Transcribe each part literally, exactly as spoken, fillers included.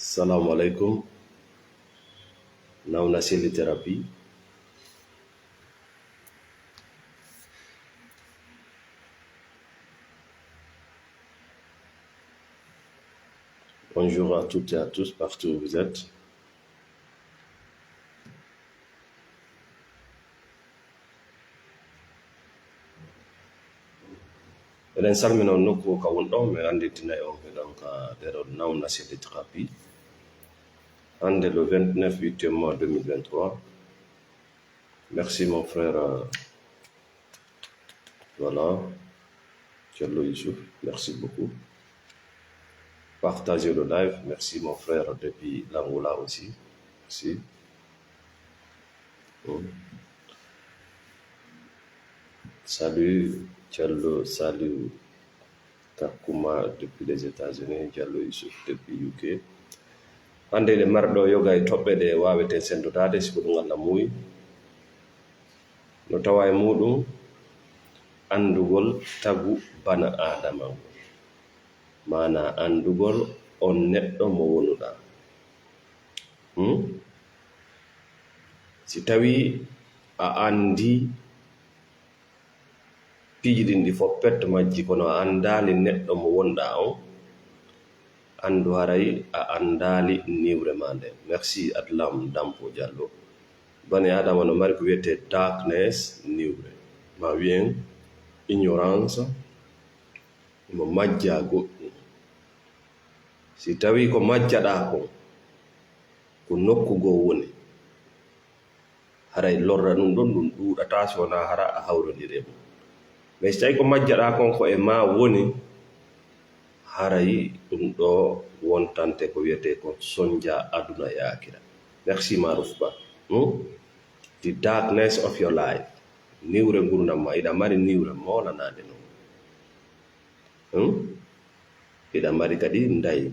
Salam alaikum. Nauna Cellithérapie. Bonjour à toutes et à tous, partout où vous êtes. Eɗen salmina on nokku ka won ɗo, mi anndintinay on ko ɗon ka nder on Nauna Cellithérapie. Hannde le vingt-neuf huitième mois deux mille vingt-trois. Merci mon frère, euh, voilà. Diallo Youssouf, merci beaucoup. Partagez le live. Merci mon frère depuis l'Angola aussi. Merci. Hmm. Salut, Diallo, salut. Kakuma depuis les États-Unis, Diallo Youssouf depuis U K. Hannde eɗen mari ɗo yoga e toɓɓe ɗe waaweten senndodaade, si ko ɗum Allah muuyi. No tawa e muuɗum anndugol tagu bana Aadama ngol, maanaa anndugol on neɗɗo mo wonuɗaa. Hmm? Si tawii a anndii piiji ɗin ɗi fof pet majji, kono a anndaali neɗɗo mo wonɗaa on, anndu haray a anndaali niwre maa nden. Merci Adlam Dampo Diallo. Bani Adama no mari ko wiyetee darkness, niwre. Ma wiyen ignorance, mo majjaa goɗɗum. Si tawii ko majjaɗaa kon, ko nokku goo woni, haray lorra ɗum ɗon, ɗum ɗuuɗataa si wonaa hara a hawrondiri e mum. Mais si tawii ko majjaɗaa kon ko e maa woni, haray ɗum ɗo wontante ko wiyetee kon sonja aduna e aakira. Merci Maruf Ba. Hmm? The darkness of your life. Niwre ngurndan maa, hiɗa mari niwre moolanaande non. Hmm? Hiɗa mari kadi ndayi.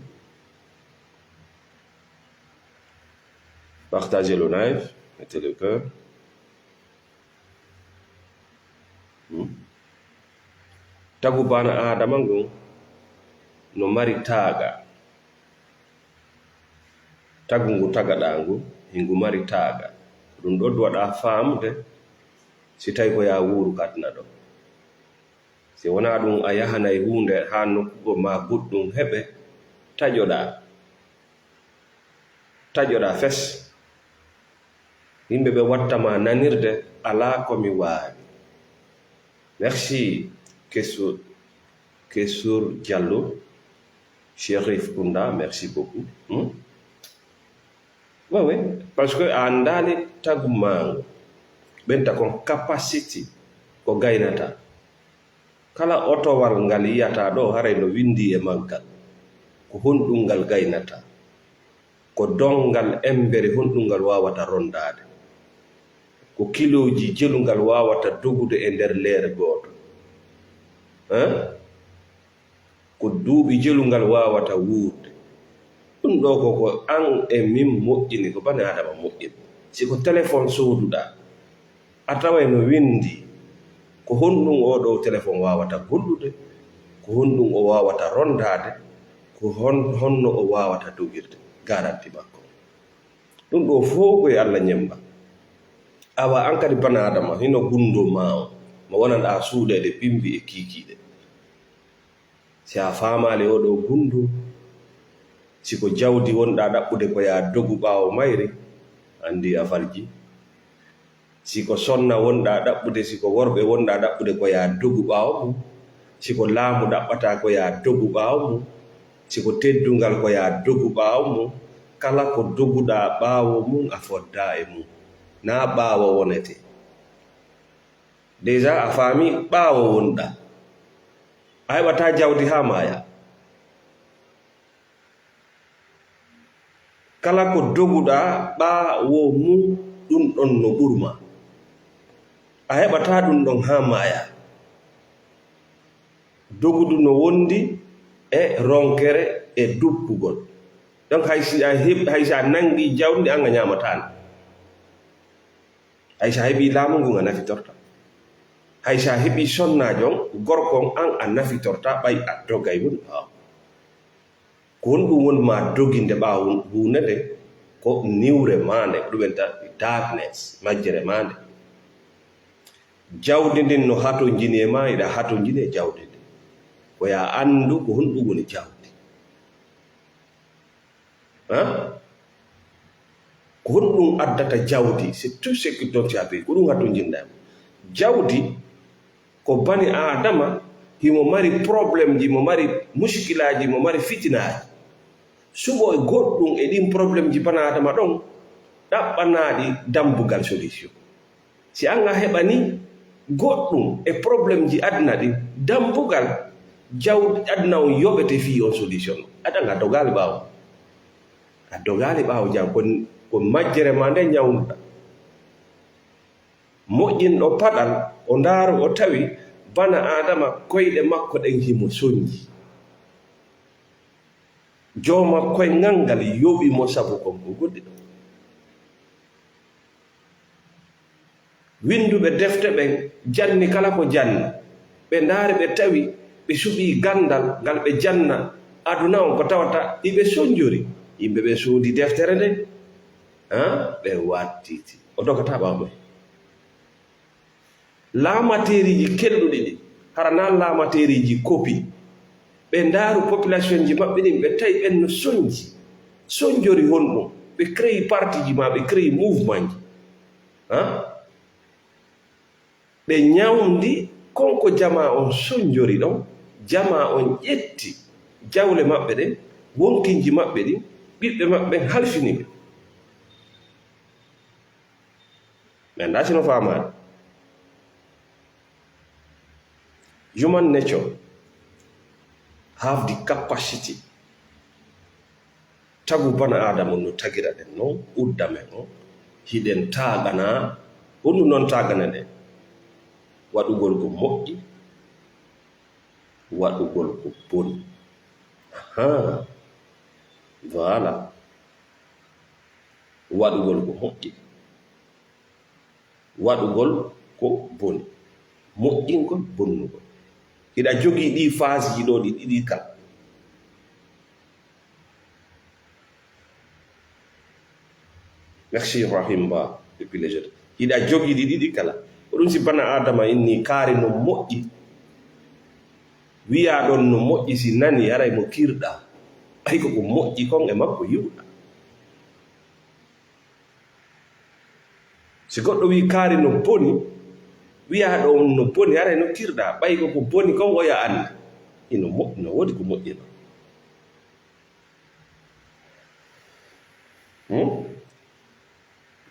Partagez le live, mettez le cœur. Hmm? Tagu bana Aadama ngun no mari taaga. Tagu ngu tagaɗaa ngu, hingu mari taaga. Ɗum ɗo duwaɗaa faamude si tawi ko yaa wuuru ka aduna ɗo. Si wonaa ɗum, a yahanay huunde haa nokku goo maa goɗɗum heɓe, taƴoɗaa. Taƴoɗaa fes. Yimɓe ɓe watta ma nanirde, alaa ko mi waawi. Merci, Kesso-, Kessor Diallo, Chérif Kounda, merci beaucoup. Hmm? Oui, oui, parce que a anndaali tagu maa ngu. Ɓenta kon capacity ko gaynata. Kala otowal ngal yiyataa ɗo, haray no winndii e maggal. Ko honɗum ngal gaynata? Ko donngal embere honɗum ngal waawata ronndaade? Ko kilooji jelu ngal waawata dogude e nder leere gooto? Hein? Ko duuɓi jelu ngal waawata wuurde? Ɗum ɗoo ko, ko an e min moƴƴini, ko bani Aadama moƴƴini. Si ko telefon sooduɗaa, a taway no winndii ko honɗum oo ɗoo telefon waawata gollude, ko honɗum o waawata ronndaade, ko hon-, honno o waawata dogirde, garanti makko. Ɗum ɗoo fof ko e Alla ñemmba. Awa an kadi bana Aadama, hino gunndoo maa on, mo wonanɗaa suuɗeede bimbi e kiikiiɗe. Si a faamaali oo ɗoo gunndu, si ko jawdi wonɗaa ɗaɓɓude ko yaa dogu ɓaawo mayri, anndi a farji. Si ko sonna wonɗaa ɗaɓɓude, si ko worɓe wonɗaa ɗaɓɓude ko yaa dogu ɓaawo mum, si ko laamu ɗaɓɓataa ko yaa dogu ɓaawo mum, si ko teddungal ko yaa dogu ɓaawo mum, kala ko doguɗaa ɓaawo mum a foddaa e mum, naa ɓaawo wonete. Déjà a faami ɓaawo wonɗaa. A heɓataa jawdi haa maaya. Kala ko doguɗaa ɓaawo mum, ɗum ɗon no ɓurma. A heɓataa ɗum ɗon haa maaya. Dogudu no wondi e ronkere e duppugol. Donc hay si a heɓ-, hay si a nanngi jawdi an a ñaamataa ndi. Hay si a heɓii laamu ngun a nafitorta. Hay si a heɓii sonnaajo on, gorko on an a nafitorta ɓay a dogay woni ɓaawo. Ko honɗum woni ma doginde ɓaawo huunde nden? Ko niwre maa nde, ko ɗum en ta-, darkness, majjere maa nde. Jawdi ndin no hatonjini e maa, hiɗa hatonjini e jawdi ndin. Ko yo a anndu ko honɗum woni jawdi. Ha? Ko honɗum addata jawdi? C'est tout ce qui tient à payer. Ko ɗum hatonjinɗaa. Jawdi ko bani Aadama, himo mari problemji, mo mari muskilaaji, mo mari fitinaaji. Suɓo e goɗɗum e ɗin problemji bani Aadama ɗon, ɗaɓɓanaaɗi dambugal solution. Si an a heɓani goɗɗum e problemji aduna ɗin, dambugal jawdi aduna on yoɓete fii on solution. Aɗan a dogaali ɓaawo. A dogaali ɓaawo jam, ko, ko majjere maa nde ñawnuɗaa. Moƴƴinɗo paɗal, o ndaaru, o tawi bana Aadama, koyɗe makko ɗen himo sonji. Jooma koyngal ngal yoɓi mo sabu kon ko goɗɗi ɗon. Winnduɓe defte ɓen janni kala ko janni. Ɓe ndaari, ɓe tawi, ɓe suɓii ganndal ngal ɓe janna aduna on ko tawata hiɓe sonjori. Yimɓe ɓen soodi deftere nden, haa, ɓe wattiti. O dogataa ɓaawo. Laamateeriiji kelɗuɗi ɗin, hara naa laamateeriiji kopi. Ɓe ndaaru populationji maɓɓe ɗin, ɓe tawi ɓen no sonji. Sonjori honɗum? Ɓe créé partiji maa ɓe créé mouvement ji. Ha? Ɓe ñawndi kon ko jamaa on sonjori ɗon, jamaa on ƴetti jawle maɓɓe ɗen, wonkinji maɓɓe ɗin, ɓiɓɓe maɓɓe ɓen halfini ɓe. Mi anndaa si no faamaade. Human nature have the capacity. Tagu bana Aadama no tagira ɗen non, udda men on, hiɗen taaganaa, honɗum non taagana ɗen? Waɗugol ko moƴƴi, waɗugol ko boni. Ahaa. Voilà. Waɗugol ko moƴƴi, waɗugol ko boni, moƴƴingol, bonnugol. Hiɗa jogii ɗii phase ji ɗoo ɗi ɗiɗi kala. Merci Ibrahim Ba, depuis les jeunes. Hiɗa jogii ɗi ɗiɗi kala. Ko ɗum si bana Adama inni kaari no moƴƴi. Wiyaa ɗon no moƴƴi si nani, haray mo kiirɗaa. Ɓay ko ko moƴƴi kon e makko yi'uɗaa. Si goɗɗo wi'i kaari no boni, wiyaa ɗon no boni, haray no kiirɗaa. Ɓay ko ko boni kon oya anndi. Ino moƴƴi, no woodi ko moƴƴi non. Hmm?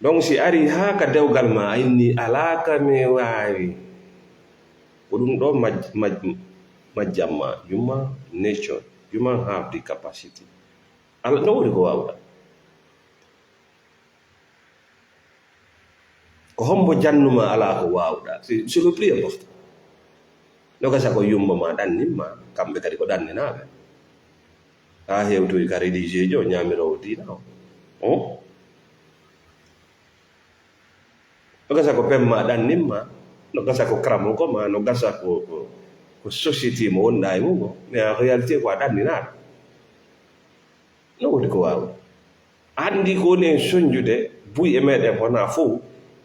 Donc, si ari haa ka dewgal ma, a inni alaa ka mi waawi. Ko ɗum ɗo maj-, maj-, majjam ma, human nature, human have the capacity. Ala, no woodi ko waawuɗaa. Ko hombo jannuma alaa ko waawuɗaa. C'est, c'est le plus important. No gasa ko yumma ma ɗannin ma, kamɓe kadi ko ɗanninaaɓe. Haa hewtoyi ka religieujo, ñaamiroowo diina o. Hmm? No gasa ko pemma ɗannin ma, no gasa ko karamoko ma, no gasa ko, ko, ko société mo wonɗaa e mum o. Mais en réalité ko a ɗanninaaɗo. No woodi ko waawuɗaa. Anndi ko woni en sonjude buy e meɗen wona fow.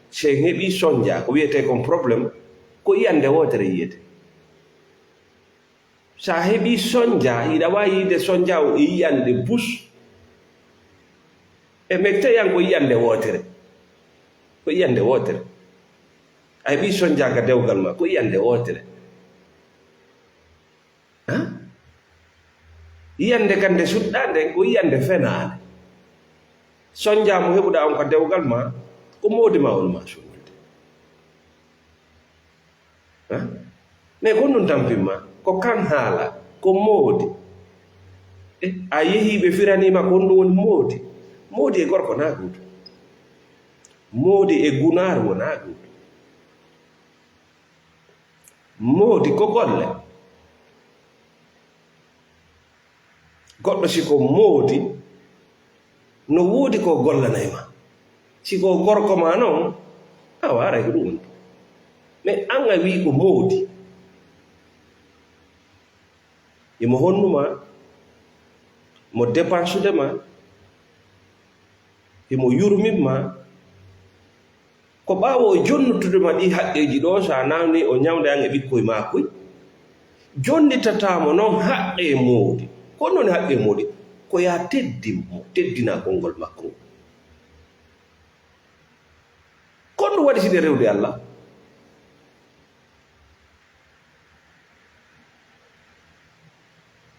Si en heɓi sonja, ko wiyetee kon problème, ko yiyannde wootere yiyetee. Sa heɓi sonja, hiɗa waawi yiide sonja o e yiyannde bus. E mekte yan ko yiyannde wootere. Ko yiyannde wootere. A heɓi sonja ka dewgal ma, ko yiyannde wootere. Ha? Yiyannde kan nde suɗɗaa nden, ko yiyannde fenaande. Sonja mo heɓuɗaa on ka dewgal ma, ko moodi ma on ma sonjude. Ha? Mais ko ɗum tampin ma, ko kan haala, ko moodi. E, a yehi ɓe firanii ma ko ɗum woni moodi. Moodi e gorko na gooto. Moodi e gunaaru wona gooto. Moodi ko golle. Goɗɗo si ko moodi, no woodi ko gollanay ma. Si ko gorko ma non, awa, aray ko ɗum woni. Mais an a wi'i ko moodi. Imo honnuma, Mo dépensude ma, himo yurmin ma. Ko ɓaawo o jonnutude ma ɗi haqqeeji ɗo, so a nawni o ñawda an e ɓikkoy maa koy. Jonnitata mo non haqqee moodi. Ko non haqqee moodi? Ko ya teddin mo, teddina konngol makko ngol. Ko honɗum waɗi siɗa rewde Allah?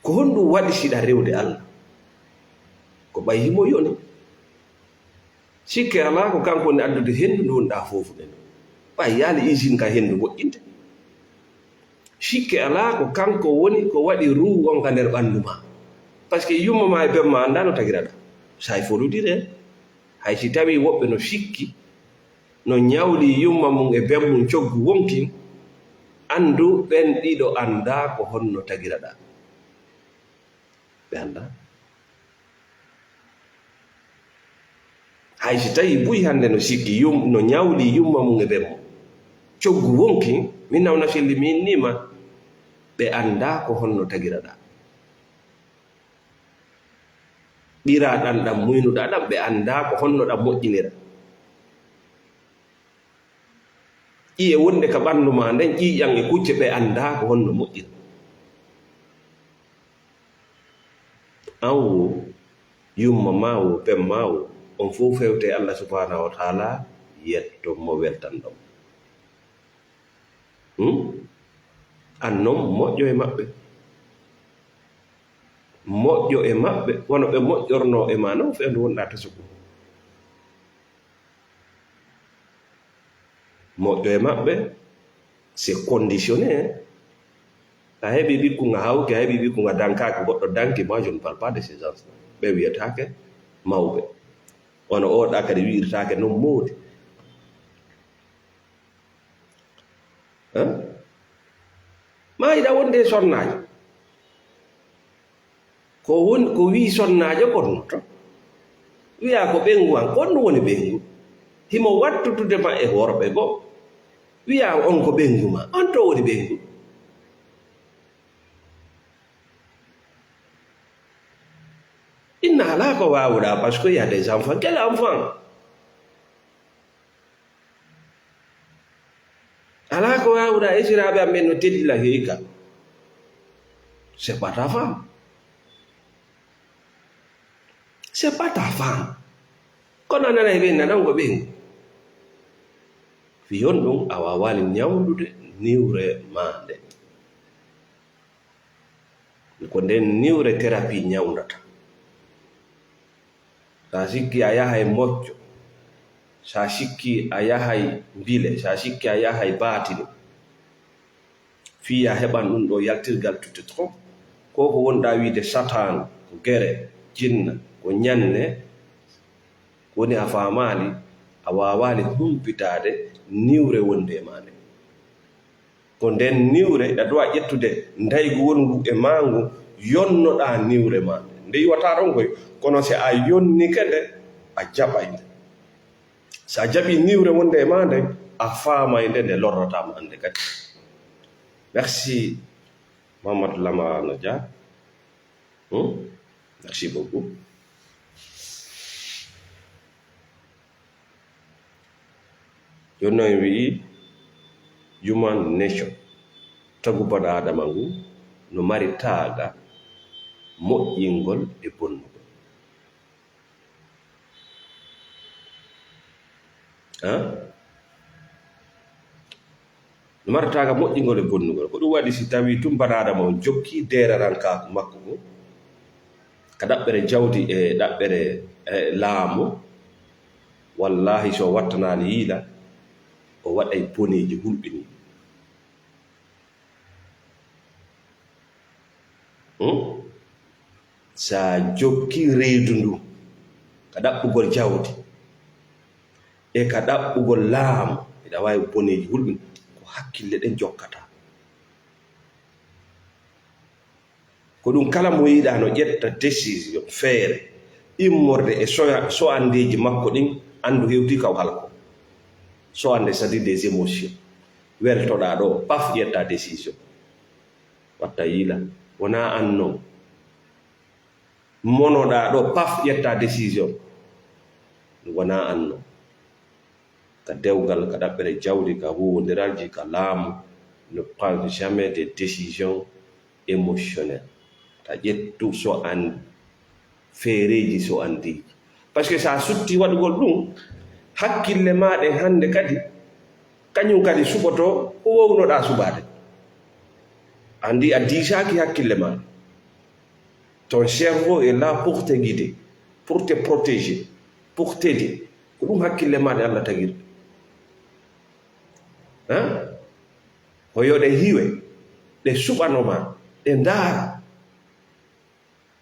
Ko honɗum waɗi siɗa rewde Allah? Ko ɓay himo yoni. Sikke alaa ko kanko woni addude henndu ndu wonɗaa foofude ndu. Ɓay yaali usine ka henndu moƴƴinte. Sikke alaa ko kanko woni ko waɗi ruu on ka nder ɓanndu maa. Parce que yumma maa e ben maa anndaa no tagiraɗaa. Say fododire. Hay si tawii woɓɓe no sikki, no ñawlii yumma mum e ben mum coggu wonkin, anndu ɓen ɗiɗo anndaa ko honno tagiraɗaa. Ɓe anndaa. Hay si tawii buy hannde no sikki yum-, no ñawlii yumma mum e ben mum coggu wonkin, min nawna filli mi innii ma, ɓe anndaa ko honno tagiraɗaa. Ɗiraa ɗan, ɗan muynuɗaa ɗan, ɓe anndaa ko honno ɗan moƴƴinira. Ƴi'e wonɗe ka ɓanndu maa nden, ƴiiƴan e kucce, ɓe anndaa ko honno moƴƴira. An wo, yumma maa wo, ben maa wo, on fow fewte Allah subhanahu wa ta'ala, yetton mo, weltanɗon mo. Hmm? An non moƴƴo e maɓɓe. Moƴƴo e maɓɓe, wano ɓe moƴƴornoo e maa non, fewndo wonɗaa tasugu. Moƴƴo e maɓɓe, c'est conditionné, hein. A heɓi ɓikkun a hawki, a heɓi ɓikkun a dankaaki, goɗɗo danki, moi je ne parle pas de ces gens. Ɓe wiyetaake mawɓe. Wano oɗa kadi wi'irtaake non moodi. Hein? Maa hiɗa wonde e sonnaajo. Ko won-, ko wii sonnaajo konnoto. Wiyaa ko ɓeyngu an. Ko honɗum woni ɓeyngu? Himo wattutude ma e worɓe goo. Wiyaa on ko ɓeyngu ma. On to woni ɓeyngu? Inna alaa ko waawuɗaa, parce que y a des enfants. Quel enfant? Alaa ko waawuɗaa, esiraaɓe am ɓen no teddina heyka. C'est pas ta femme. C'est pas ta femme. Kono a nanay ɓe nana ko ɓeyngu. Fii honɗum a waawaali ñawndude niwre maa nde? Ko nden niwre thérapie ñawndata. Sa sikki a yahay mocco, sa sikki a yahay mbile, sa sikki a yahay baatini. Fii a heɓan ɗum ɗo yaltirgal tutte trop. Ko ko wonɗaa wiide satan, ko gere, jinna, ko ñanne, woni a faamaali, a waawaali humpitaade niwre wonde e maa nde. Ko nden niwre, ɗa duwa ƴettude ndaygu wongu e maa ngu, yonnoɗaa niwre maa nde. Nde iwataa ɗon koy, kono si a yonnike nde, a jaɓay nde. Si a jaɓii niwre wonde e maa nde, a faamay nde, nde lorrataa ma hannde kadi. Merci, Mamadou Lamane Dia. Hmm? Merci beaucoup. Jooni non en wi'i human nature, tagu bano Aadama ngu no mari taaga moƴƴingol e bonnugol. Haa? No mari taaga moƴƴingol e bonnugol. Ko ɗum waɗi si tawii tun bano Aadama on jokkii deerarankaaku makko ngun, ka ɗaɓɓere jawdi e ɗaɓɓere, e laamu, wallaahi, so wattanaali yiila, o waɗay boneeji hulɓiniiɗi. Hmm? Sa jokki reedu ndu ka ɗaɓɓugol jawdi e ka ɗaɓɓugol laamu, hiɗa waawi boneeji hulɓini, ko hakkille ɗen jokkata. Ko ɗum kala mo yiɗaa no ƴetta décision, feere, immorde e soya-, so'andeeji makko ɗin, anndu hewtii ka o halko. So'ande, c'est-à-dire des émotions. Weltoɗaa ɗo, paf, ƴetta décision. Watta yiila. Wonaa an non. monoɗaa ɗo, paf, ƴetta décision. Wonaa anno. Ka dewgal, ka ɗaɓɓere jawdi, ka huwondiralji, ka laamu, ne prend jamais des décisions émotionnelles. Ta ƴettu so an feereeji so an deeƴi. Parce que so a sutti waɗugol ɗum, hakkille maa ɗen hannde kadi, kañum kadi suɓoto ko wownoɗaa suɓaade. Anndi a diisaaki hakkille maa. Ton cerveau est là pour te guider, pour te protéger, pour t'aider. Ko ɗum hakkille maa ɗe Allah tagiri. Hein? Ko yo ɗe hiwe, ɗe suɓano maa, ɗe ndaara.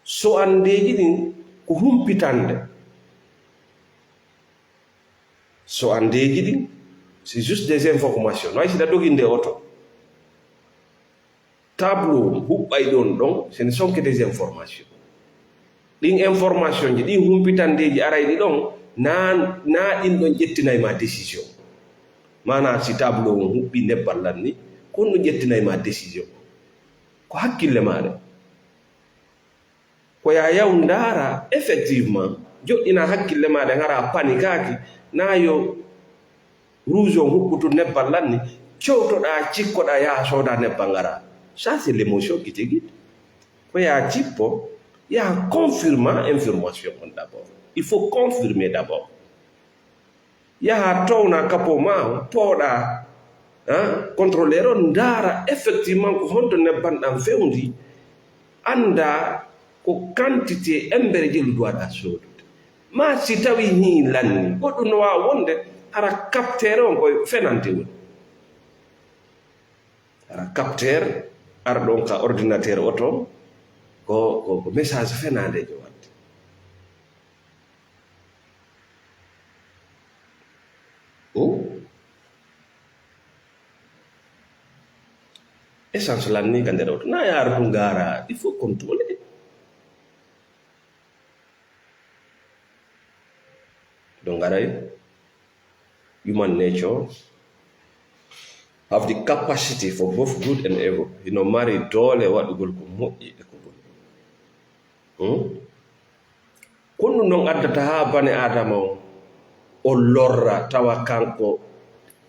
So anndeeji ɗin ko humpitande. So anndeeji ɗin, c'est juste des informations. No hay si ɗa doginde oto. Tableau huɓɓay ɗon ɗon, ce ne sont que des informations. Ɗin information ji, ɗin humpitandeeji arayɗi ɗon, naa, naa ɗin ɗon ƴettinay ma décision. Maanaa si tableau on huɓɓi nebbal lanni, ko ɗum ƴettinay ma décision. Ko hakkille maaɗa. Ko yaa yaw ndaara, effectivement, joɗɗina hakkille maaɗa, hara panikaaki, naa yo rouge on huɓɓutu nebbal lanni, cowtoɗaa, cikkoɗaa, yaha sooda nebbal ngara. Ça, c'est l'émotion qui te guide. Ko yaa cippo, yaha confirma information on d'abord. Il faut confirmer d'abord. Yaha towna capot maa on, pooɗa, hein, contrôleur on, ndaara effectivement ko honto nebban ɗan fewndi, annda ko quantité embere je luduwaɗa soodude. Ma si tawi hii lanni, goɗɗum no waawa wonde hara capteur on ko fenante woni. Hara capteur arɗo on ka ordinateur oto, ko, ko, ko message fenandejo wadde. O essence lanni ka nder oto. Na yaara ɗum gaara, il faut contrôler. Ɗo ngaray human nature have the capacity for both good and evil. Hino mari doole waɗugol ko moƴƴi e ko boni. Hmm? Ko ɗum ɗon addata haa bane Aadama on, o lorra, tawa kanko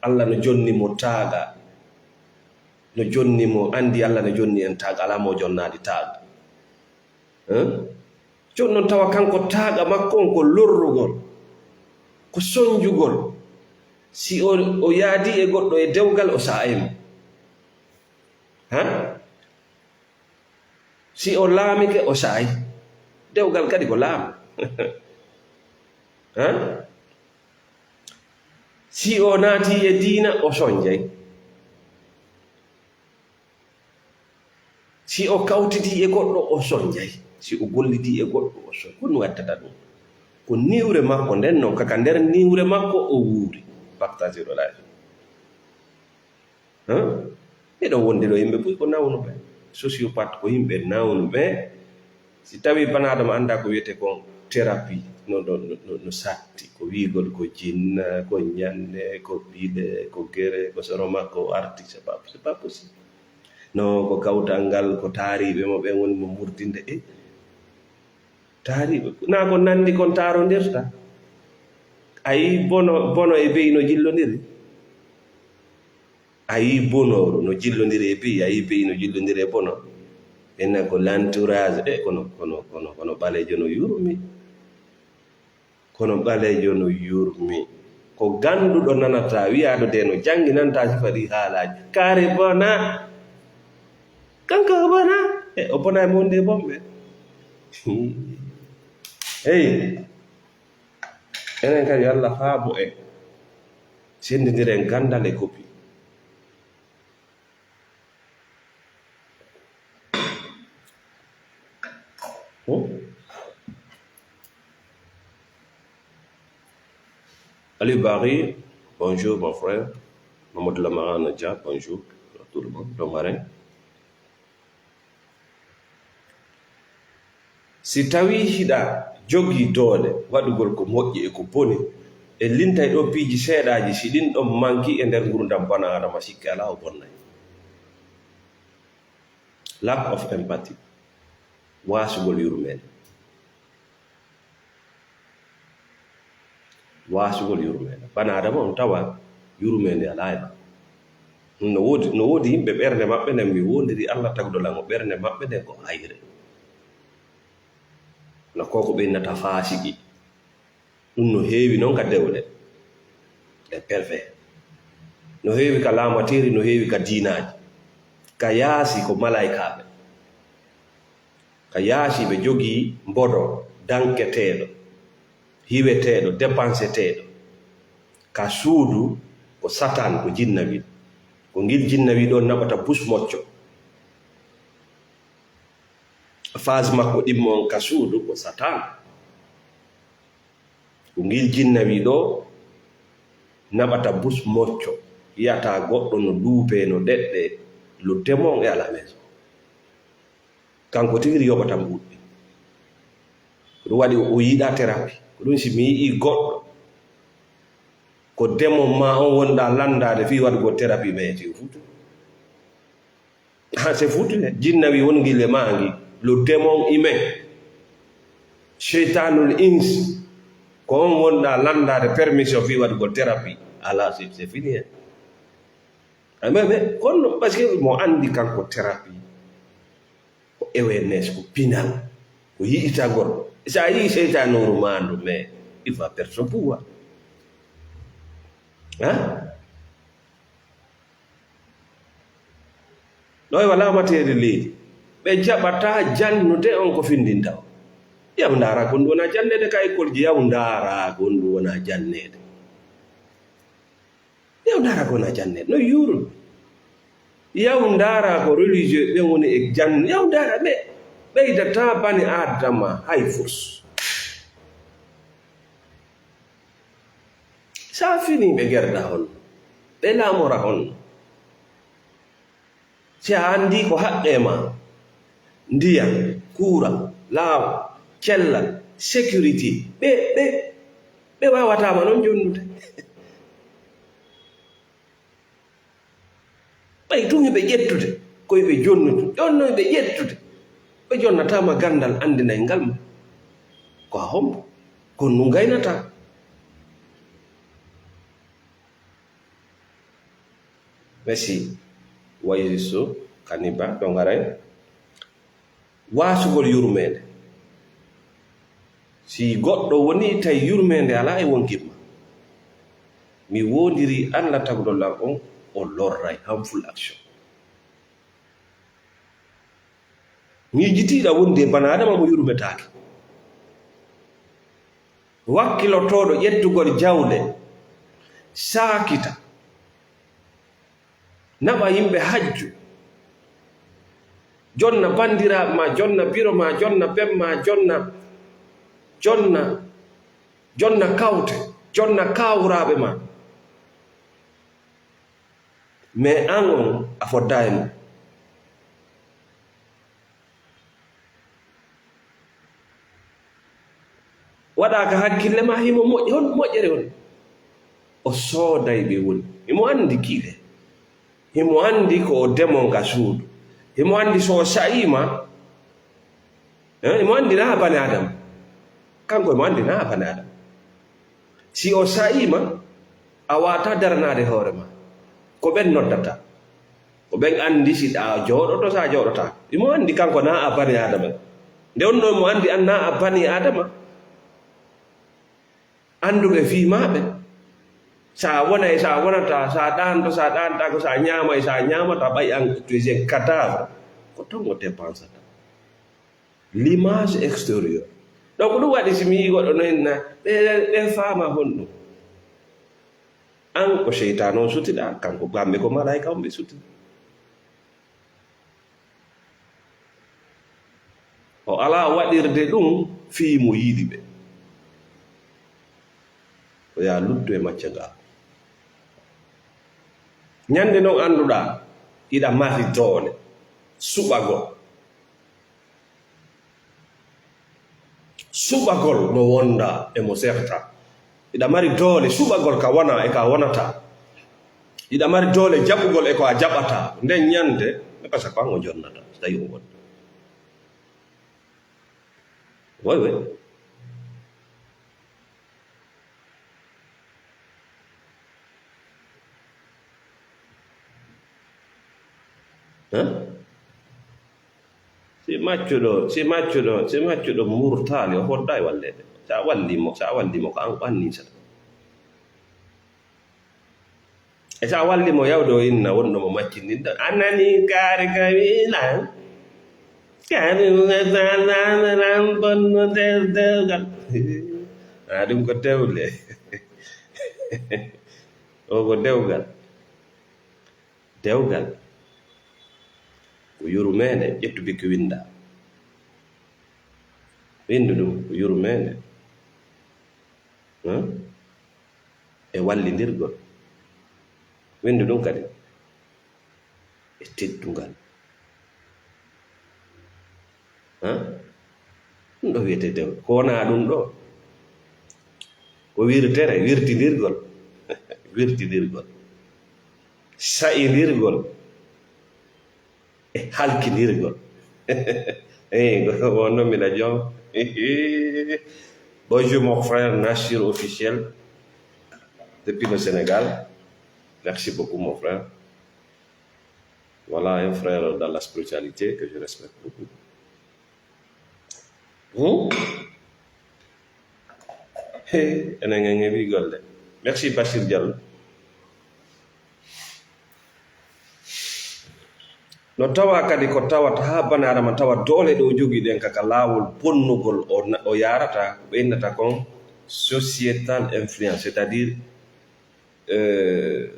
Allah no jonni mo taaga, no jonni mo, anndi Allah no jonni en taaga, alaa mo jonnaali taaga. Eh? Jooni non tawa kanko taaga makko on ko lorrugol, ko sonjugol. Si o, o yaadi e goɗɗo e dewgal, o sa'ay mo. Ha? Si o laamike, o sa'ay. Dewgal kadi ko laamu. Ha? Si o naati e diina, o sonjay. Si o kawtiti e goɗɗo, o sonjay. Si o gollidi e goɗɗo, o sonjay. Ko ɗum waddata ɗum? Ko niwre makko nden non, kaka nder niwre makko o wuuri. Partagez le live. Hein? Miɗo wondi ɗo yimɓe buy ko nawnuɓe. Sociopathe ko yimɓe nawnuɓe. Si tawi bana Adama annda ko wiyete kon thérapie, no, no, no, no, no satti, ko wiigol ko jinna, ko ñande, ko bile, ko gere, ko soro makko o arti, c'est pas, c'est pas possible. No, ko kawtal ngal, ko taariiɓe mo ɓen woni mo murtinde. E taariiɓe, na ko nandi kon taarondirta? A yii bono, bono e beyi no jillondiri? A yii bonooru no jillondiri e beyi, a yii beyi no jillondiri e bono. Ɓen na ko l'entourage, e kono, kono, kono, kono ɓaleejo no yurmi. Kono ɓaleejo no yurmi. Ko gannduɗo nanata, wiyaaɗo de no janngi, nanta sifa ɗi haalaaji. Kare bona. Kanko o bona. E, o bona e monde bonɓe. Hey. Enen kadi, Allah faabo en. Senndindiren ganndal e kopi. Hmm? Ali Barry, bonjour mon frère. Mamadou Lamarana Dia, bonjour à tout le monde. Don Marin. Si tawii hiɗa jogii doole waɗugol ko moƴƴi e ko boni, en lintay ɗoo piiji seeɗaaji, si ɗin ɗon manki e nder ngurndan bana Adama, sikke alaa o bonnay. Lack of empathy, waasugol yurmeende. Waasugol yurmeende. Bana Adama on tawa yurmeende alaa e maɓɓe. No woodi, no woodi yimɓe ɓernde maɓɓe nden, mi woondiri Allah taguɗo lan o, ɓernde maɓɓe nden ko hayre. No ko ko ɓe innata faasiki. Ɗum no heewi non ka dewle, les pervers. No heewi ka laamateeri, no heewi ka diinaaji. Ka yaasi ko malaykaaɓe. Ka yaasi ɓe jogii mbodo, danketeeɗo, hiweteeɗo, depanseteeɗo. Ka suudu ko Satan, ko jinnawi. Ko ngil jinnawi ɗo naɓata bus mocco. Phase makko ɗimmo on ka suudu ko Satan. Ko ngil jinnawi ɗo naɓata bus mocco. Yiyata goɗɗo no duupe, no ɗeɗɗe, lo demon e à la maison. Kanko tigi yoɓata mbuuɗi. Ko ɗum waɗi o yiɗa terapi. Ko ɗum si mi yi'i goɗɗo ko demon ma on wonɗa landaade fii waɗugol terapi, mais c'est foutu. Ha, c'est foutu. Jinnawi won ngil e maa ngi. Lo demon humain. Sheytanul ins. Ko on wonɗa landaade permission fii waɗugol terapi. Ala, c'est, c'est fini, hein. Ah, mais, mais, kono, parce que mo anndi kanko terapi, ko awareness, ko pinal, ko yi'itagol. Sa yi'i seytaane no maandu, mais il va perdre son pouvoir. Hein? Ɗo e wala mateeri leydi. Ɓe jaɓata jannude on ko findinta o. Yaw ndaara ko ɗum wona janneede ka école ji, yaw ndaara ko ɗum wona janneede. Yaw ndaara ko wona janneede, no yuuru. Yaw ndaara ko religieux ɓen woni e jannu. Yaw ndaara ɓe ɓeydata bani Aadama hay furs. Sa fini ɓe gerda hon, ɓe laamora hon. Si a anndi ko haqqe ma, ndiyam, kuura, laawol, cellal, sécurité, ɓe, ɓe, ɓe waawataa ma non jonnude. Ɓay tun hiɓe ƴettude, ko hiɓe jonnude, ɗon non hiɓe ƴettude. Ɓe jonnataa ma ganndal anndinay ngal ma. Ko a hombo, ko nun gaynataa. Merci. Wayisu Kaniba, ɗo ngaray. Waasugol yurmeende. Si goɗɗo woni tawi yurmeende alaa e wonkimma, mi woondiri Allah taguɗo lan on, o lorray, harmful action. Miijitiiɗa wondi e bana Adama mo yurmetaake. Wakkilotooɗo ƴettugol jawle, saakita, naɓa yimɓe hajju, jonna banndiraaɓe ma, jonna biro ma, jonna ben ma, jonna, jonna, jonna kawte, jonna kawraaɓe ma. Mais an on, a foddaa e mum. Waɗa ka hakkille ma, himo moƴƴi, hon moƴƴere woni? O sooday ɓe woni. Himo anndi kiile. Himo anndi ko o demon ka suudu. Himo anndi so o sa'iima, eh, himo anndi na a bani Adama. Kanko himo anndi na a bani Adama. Si o sa'iima, a waawataa daranaade hoore ma. Ko ɓen noddata. Ko ɓen anndi si a jooɗoto, si a jooɗotaa. Himo anndi kanko na a bani Adama. Nde on ɗon mo anndi an na a bani Adama. Annduɓe fii maa ɓen. Sa wonay, sa wonataa, sa ɗaanto, sa ɗaantaako, sa ñaamay, sa ñaamataa, ɓay an, tu es un cadavre. Ko ton o dépensata. L'image extérieure. Donc, ɗum waɗi si mi yii goɗɗo no inna, ɓe, ɓe faama honɗum. An ko seytaane on sutiɗaa, kanko kamɓe ko malaayika on ɓe suti. O alaa waɗirde ɗum fii mo yiɗi ɓe. O yaa luttu e macca ngaa. Ñande non annduɗaa, iɗa mari doole, suɓagol. Suɓagol mo wonda e mo serta. Iɗa mari doole suɓagol ka wona e ka wonata. Iɗa mari doole jaɓugol e ko a jaɓata. Nden ñande, mi pasa ko an o jonnata, so tawi o wonda. Way, way. Si maccuɗo, si maccuɗo, si maccuɗo murtaali, o foddaay walleede. Sa walli mo, sa walli mo, ko an, an ninsata. E sa walli mo yawde o inna, wonno mo maccindinta. A nani kaari ka wiila? Kaari ka wiila, bonno dew-, dewgal. A ɗum ko dewle. O ko dewgal. Dewgal. Ko yurmeende, ƴettu bikki winnda. Winndu ɗum ko yurmeende. Hã? E wallindirgol. Winndu ɗum kadi e teddungal. Hã? Ɗum ɗo wiyetee dewgal. Ko wonaa ɗum ɗo. Ko wirtere, wirtindirgol. Wirtindirgol. Sa'indirgol. E halkindirgol. Eh, wonno mbiɗa joom. Bonjour mon frère Nassir Officiel, depuis le Sénégal. Merci beaucoup, mon frère. Voilà un frère dans la spiritualité que je respecte beaucoup. Hmm? Hey, enen en heɓi golle. Merci, Bachir Diallo. No tawa kadi ko tawata haa bana adama tawa doole ɗe o jogii ɗen kaka laawol bonnugol o na-, o yaarata, ko ɓe innata kon sociétal influence, c'est-à-dire, eh,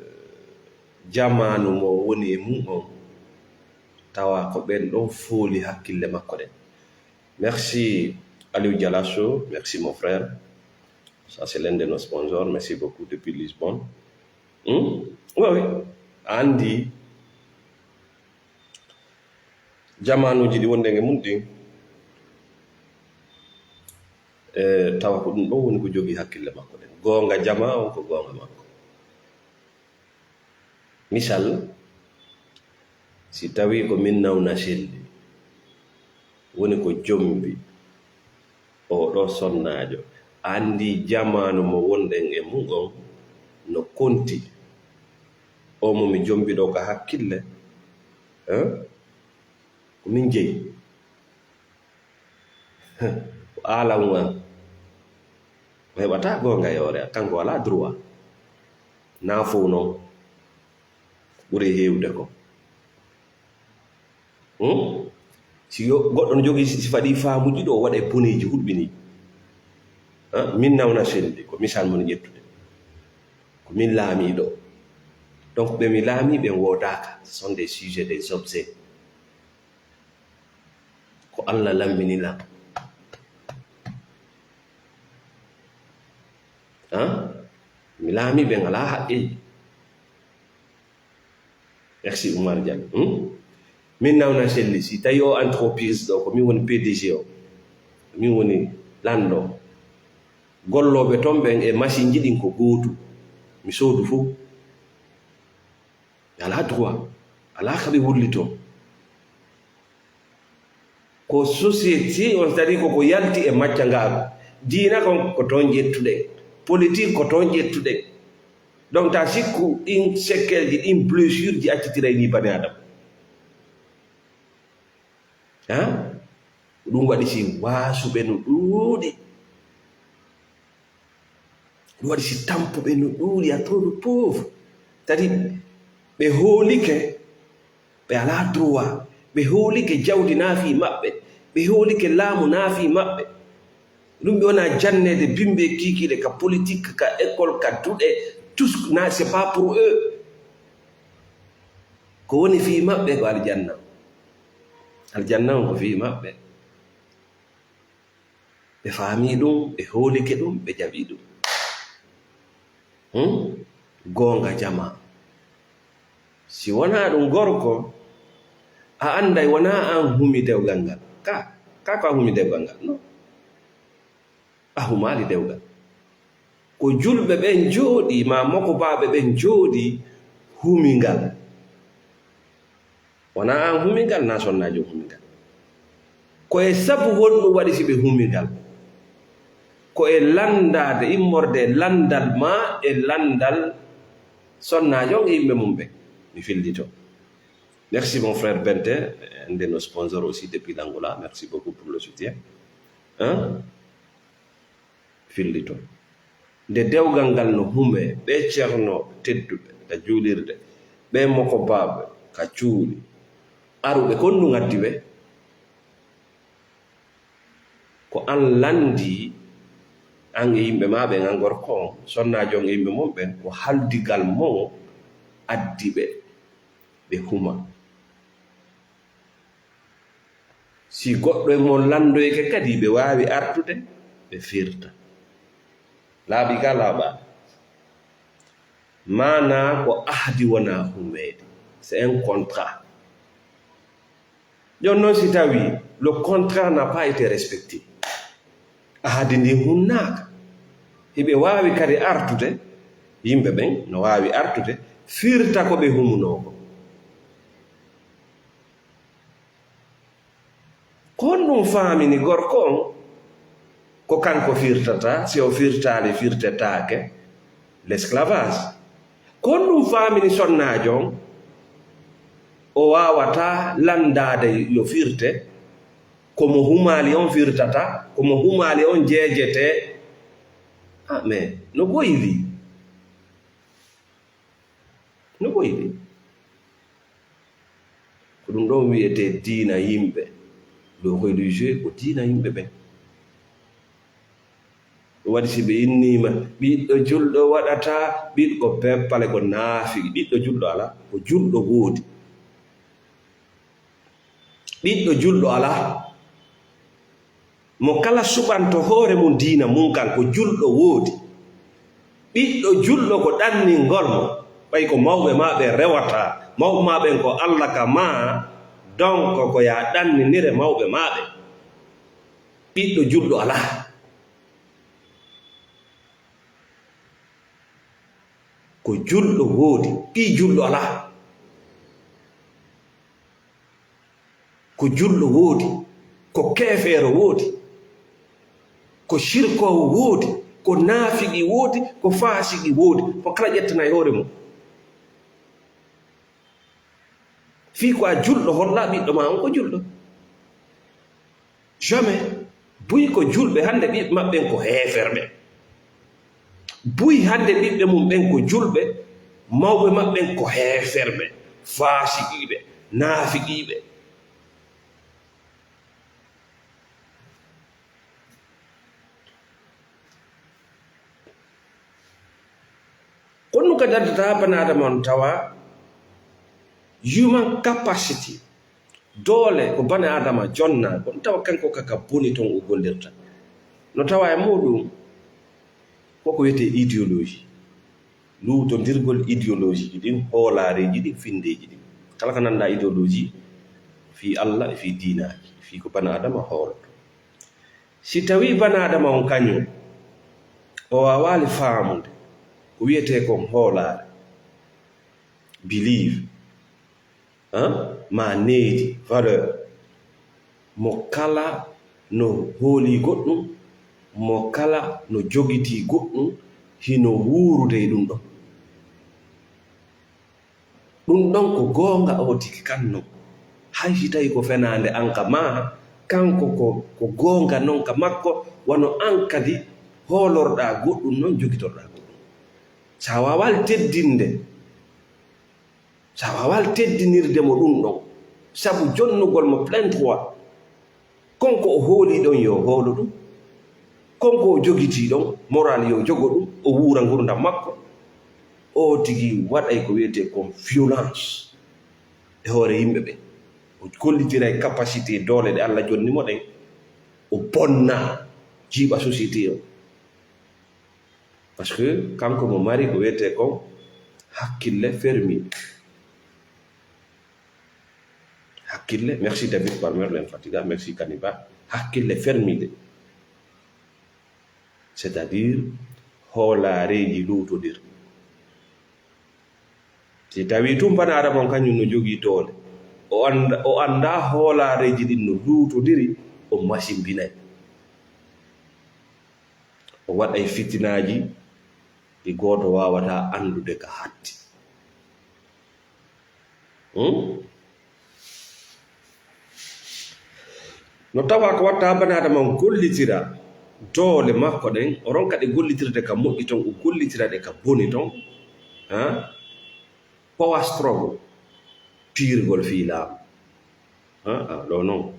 jamaanu mo woni e mum on, tawa ko ɓen ɗon fooli hakkille makko ɗen. Merci Aliou Dialasso, merci mon frère. Ça, c'est l'un de nos sponsors. Merci beaucoup depuis Lisbonne. Hmm? Oui, oui. A anndi jamaanuuji ɗi wonɗen e mum ɗin, e tawa ko ɗum ɗon woni ko jogii hakkille makko ɗen. Goonga jamaa on ko goonga makko. Misal, si tawii ko min nawna selli, woni ko jombi oo ɗoo sonnaajo, a anndi jamaanu mo wonɗen e mum on no konti. Oo mo mi jombi ɗoo ka hakkille, eh, ko min jeyi. Ko aalam an. O heɓataa goonga e hoore an. Kanko alaa droit. Naa fow non. Ɓuri heewde ko. Hmm? Si yo-, goɗɗo no jogii si-, sifa ɗi faamuuji ɗo, o waɗa e boneeji hulɓinii. Ah, min nawna selli, ko misal mon ƴettude. Ko min laamiiɗo. Donc, ɓe mi laamii ɓen woodaaka. Ce sont des sujets, des objets. Ko Allah lammini lan. Ah? Mi laamii ɓen alaa haqqeeji. Merci Oumar Diagne. Hmm? Min nawna selli, si tawi o entreprise ɗo, ko min woni P D G o, min woni lanɗo. Gollooɓe ton ɓen e masiinji ɗin ko gootu. Mi soodu fow. Ɓe alaa droit, alaa ka ɓe wullitoo. Ko société on, c'est-à-dire ko ko yalti e maccangaaku. Diina kon ko toon ƴettuɗen, politique ko toon ƴettuɗen. Donc, ta sikku ɗin sekkeelji, ɗin blessureji accitiray ni bani Adama. Haa? Ko ɗum waɗi si waasuɓe no ɗuuɗi. Ɗum waɗi si tampuɓe no ɗuuɗi, à trop de pauvres. Tadi ɓe hoolike, ɓe alaa droit. Ɓe hoolike jawdi naa fii maɓɓe. Ɓe hoolike laamu naa fii maɓɓe. Ɗum ɓe wona janneede bimbi e kiikiiɗe ka politique, ka école, ka duɗe, tout ce, na, c'est pas pour eux. Ko woni fii maɓɓe ko aljanna. Aljanna on ko fii maɓɓe. Ɓe faamii ɗum, ɓe hoolike ɗum, ɓe jaɓii ɗum. Hmm? Goonga jamaa. Si wonaa ɗum gorko, a annday wonaa an humi dewgal ngal. Ka, ka ko a humi dewgal ngal, non. A humaali dewgal. Ko julɓe ɓen jooɗii, maa mokobaaɓe ɓen jooɗii, humi ngal. Wonaa an humi ngal, naa sonnaajo humi ngal. Ko e sabu honɗum waɗi si ɓe humi ngal? Ko e lanndaade, immorde e lanndal maa e lanndal sonnaajo on e yimɓe mum ɓen. Mi fillito. Merci, mon frère Bente, un de nos sponsors aussi depuis l'Angola. Merci beaucoup pour le soutien. Hein? Fillito. Nde dewgal ngal no hume, ɓe ceerno tedduɓe ka juulirde, ɓe mokobaaɓe ka cuuɗi, aruɓe kon ɗum addi ɓe. Ko an lanndii, an e yimɓe maa ɓen, an gorko on, sonnaajo on e yimɓe mon ɓen, ko haldigal mon addi ɓe, ɓe huma. Si goɗɗo e mon lanndoyke kadi, ɓe waawi artude, ɓe firta. Laaɓi ka laaɓaani. Maanaa ko ahdi wonaa humeede. C'est un contrat. Jooni noon, si tawii le contrat n'a pas été respecté, ahadi ndin hunnaaka, hiɓe waawi kadi artude, yimɓe ɓen no waawi artude, firta ko ɓe humunoo ko. Ko honɗum faamini gorko on? Ko kanko firtata, si o firtaali, firtetaake, l'esclavage. Ko honɗum faamini sonnaajo on? O waawataa lanndaade yo firte, ko mo humaali on firtata, ko mo humaali on jeejetee. Ah, mais no ɓoyli. No ɓoyli. Ko ɗum ɗon wiyetee diina yimɓe. Le religieux ko diina yimɓe ɓen. Ɗum waɗi si ɓe inniima, ɓiɗɗo julɗo waɗataa, ɓiɗɗo peppale ko naafiki, ɓiɗɗo julɗo alaa, ko julɗo woodi. Ɓiɗɗo julɗo alaa. Mo kala suɓanto hoore mum diina mum kan, ko julɗo woodi. Ɓiɗɗo julɗo ko ɗanningol mo, ɓay ko mawɓe maa ɓen rewata. Mawɓe maa ɓen ko Alla ka maa, donc ko yaa ɗanninire mawɓe maa ɓen. Ɓiɗɗo julɗo alaa. Ko julɗo woodi, ɓii julɗo alaa. Ko julɗo woodi, ko keefeero woodi, ko sirkoowo woodi, ko naafiqi woodi, ko faasiqi woodi. Mo kala ƴettana e hoore mum. Fii ko a julɗo, holla ɓiɗɗo maa on ko julɗo. Jamais. Buy ko julɓe, hannde ɓiɓɓe maɓɓen ko heeferɓe. Buy hannde ɓiɓɓe mum ɓen ko julɓe, mawɓe maɓɓen ko heeferɓe, faasiqiiɓe, naafiqiiɓe. Ko ɗum kadi addata bani Aadama on tawa human capacity, doole ko bani Aadama jonnaa, ko ɗum tawa kanko kaka boni ton o gollirta. No tawa e muɗum koko wiyetee idéologie, luutondirgol idéologie ji ɗin, hoolaareeji ɗin, finndeeji ɗin. Kala ko nanndaa idéologie, fii Alla e fii diinaaji, fii ko bani Aadama hooloto. Si tawii bani Aadama on kañum, o waawaali faamude ko wiyetee kon hoolaare, believe, han, maa needi, valeur, mo kala no hoolii goɗɗum, mo kala no jogitii goɗɗum, hino wuurude e ɗum ɗon. Ɗum ɗon ko goonga oo tigi kan non. Hay si tawii ko fenaande an ka maa, kanko ko, ko goonga non ka makko, wano an kadi hoolorɗaa goɗɗum non, jogitorɗaa goɗɗum. Sa waawaali teddinde, sa waawaali teddinirde mo ɗum ɗon, sabu jonnugol mo plein droit, kon ko o hoolii ɗon yo o hoolo ɗum. Kon ko o jogitii ɗon, moral yo o jogo ɗum, o wuura ngurndan makko. O tigi waɗay ko wiyetee kon violence e hoore yimɓe ɓen. O gollitiray capacité, doole ɗe Alla jonni mo ɗen. O bonna, jiiɓa société o. Parce que kanko mo mari ko wiyetee kon hakkille fermiiɗe. Hakkille, merci David Palmer, l'infatigable, merci Kaniba. Hakkille fermiiɗe. C'est-à-dire, hoolaareeji luutondirɗi. Si tawii tun bani Aadama on kañum no jogii doole, o annda, o anndaa hoolaareeji ɗin no luutondiri, o masimbinay. O waɗay fitinaaji ɗi gooto waawataa anndude ka hatti. Hmm? No tawa ko watta banaadama on gollitira doole makko ɗen, o ronka ɗe gollitirde ka moƴƴi ton, o gollitira ɗe ka boni ton. Ha? Power struggle, piirgol fii laamu. Ha? Ah, ɗo non.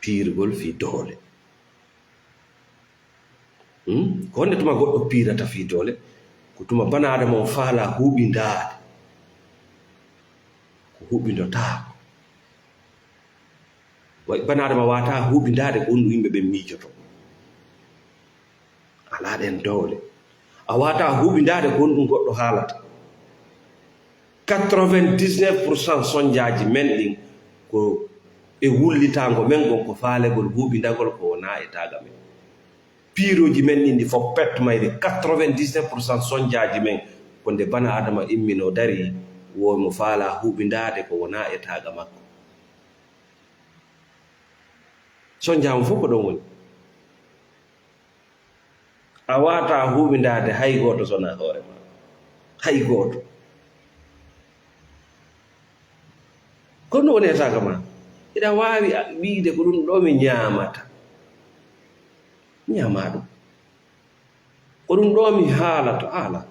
Piirgol fii doole. Hmm? Ko honde tuma goɗɗo piirata fii doole? Ko tuma banaadama on faala huɓindaade. Ko huɓindotaako. Wa-, banaadama waata huɓindaade ko honɗum yimɓe ɓen miijoto. Alaa ɗen doole. A waata huɓindaade ko honɗum goɗɗo haalata. Quatre-vingt-dix-neuf pour cent sonjaaji men ɗin ko e wullitaango men ngon ko faalegol huɓindagol ko wonaa e taaga men. Piirooji men ɗin ɗi fof pet mayri, quatre-vingt-dix-neuf pour cent sonjaaji men ko nde banaadama imminoo darii, wo mo faalaa huɓindaade ko wonaa e taaga makko. Sonjaamu fof ko ɗon woni. A waataa huɓindaade hay gooto so wonaa hoore maa. Hay gooto. Ko ɗum woni e taaga maa. Hiɗa waawi a-, wiide ko ɗum ɗoo mi ñaamata. Ñaamaa ɗum. Ko ɗum ɗoo mi haalata, haala.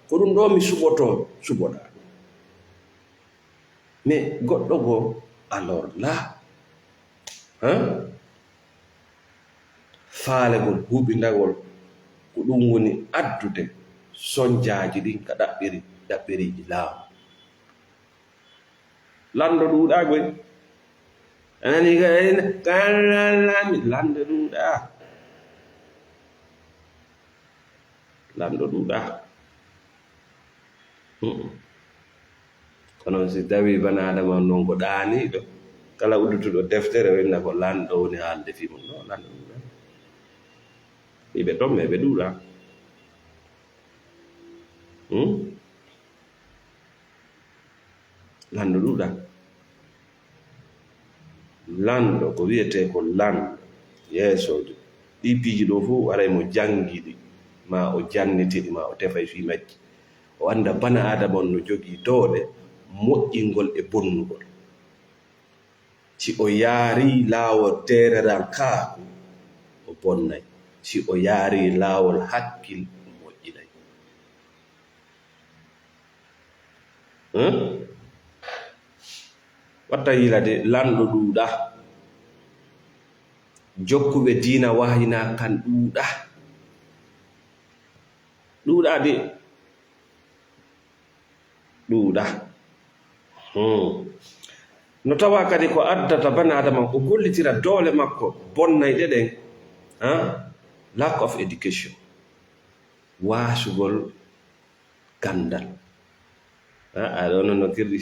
Ko ɗum ɗoo mi suɓotoo, suɓoɗaa. Mais goɗɗo goo, alors là, hein? Faalegol, huɓindagol, ko ɗum woni addude sonjaaji ɗin ka ɗaɓɓiri-, ɗaɓɓiriiji laamu. Lanɗo ɗuuɗaa koy. A nani ka, ka, lanɗo ɗuuɗaa. Lanɗo ɗuuɗaa. Mm-mm. Kono si tawii bana Adama on non ko ɗaaniiɗo, kala uddutuɗo deftere o inna ko lanɗo woni haalde fii mun. No, lanɗo ɗuuɗaa. Iɓe ton, mais ɓe ɗuuɗaa. Hmm? Lanɗo ɗuuɗaa. Lanɗo, ko wiyetee ko lanɗo, yeesoojo. Ɗii piiji ɗoo fof, aray mo janngi ɗi, maa o janniti ɗi, maa o tefa e fii majji. O annda bana Aadama on no jogii doole moƴƴingol e bonnugol. Si o yaarii laawol teererankaaku, o bonnay. Si o yaarii laawol hakkil, o moƴƴinay. Hmm? Watta yila de, lanɗo ɗuuɗaa. Jokkuɓe diina wahyinaa kan ɗuuɗaa. Ɗuuɗaa de. Ɗuuɗaa. Hmm. No tawa kadi ko addata bana Adama o gollitira doole makko bonnayɗe ɗen, ha? Lack of education. Waasugol ganndal. A, a, ɗo noon no kirɗi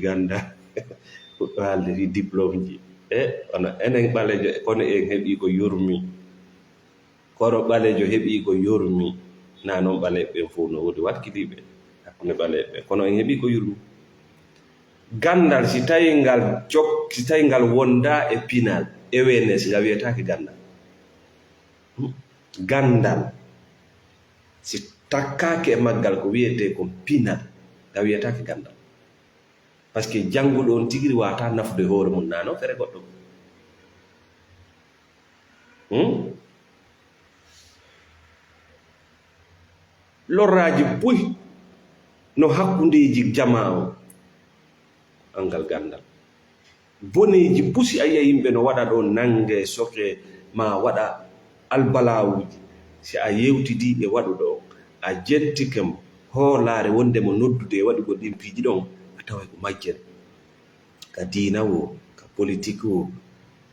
ganndal. Fuɗɗo haalde fii diplôme ji. E, ono enen ɓaleejo, kono en heɓii ko yurmi. Kono ɓaleejo heɓii ko yurmi. Naa noon ɓaleeɓe ɓen fof no woodi wakkiliiɓe hakkunde ɓaleeɓe ɓen. Kono en heɓii ko yurmi. Ganndal, si tawii ngal jok-, si tawii ngal wondaa e pinal, awareness, ngal wiyetaake ganndal. Ganndal, si takkaaki e maggal ko wiyetee kon pinal, ngal wiyetaake ganndal. Parce que jannguɗo on tigi waawata nafude hoore mum, naa noon fere goɗɗo. Hmm? Lorraaji buy no hakkundeeji jamaa on. Anngal ganndal. Boneeji buy, si a yi'a yimɓe no waɗa ɗo nannge, soke, maa waɗa albalaawuuji, si a yewtidii e waɗuɗo on, a jentike mo, hoolaare wonde mo noddude e waɗugol ɗin piiji ɗon, a taway ko majjere. Ka diina woo, ka politik woo,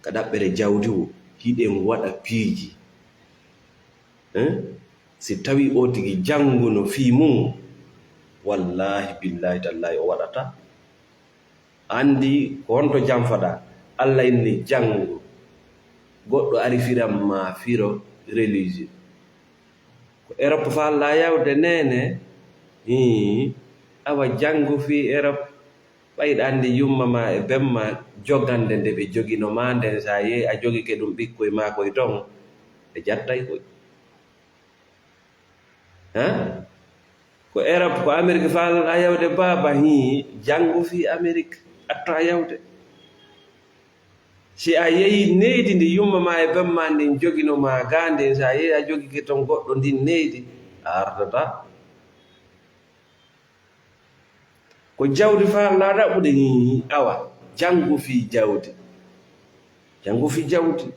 ka ɗaɓɓere jawdi woo, hiɗen waɗa piiji. Eh? Si tawii oo tigi jannguno fii mum, wallaahi, billaahi, tallaahi, o waɗataa. Anndi ko honto janfaɗaa? Alla inni janngu. Goɗɗo ari firan ma firo religieux. Ko Europe faalɗaa yawde, neene? Hii, awa janngu fii Europe. Ɓay ɗa anndi yumma ma e ben ma jogande nde ɓe jogino ma nden, sa yehi a jogike ɗum ɓikkoy maa koy ton, ɓe jattay koy. Ha? Ko Europe, ko Amerique faalɗaa yawde baaba, hii, janngu fii Amerique, attaa yawde. Si a yehi neydi ndi yumma ma e bamma ndin jogino ma gaa ndin, si a yehi a jogike ton goɗɗo ndin neydi, a artata. Ko jawdi faalɗaa ɗaɓɓude? Hii, awa, janngu fii jawdi. Janngu fii jawdi.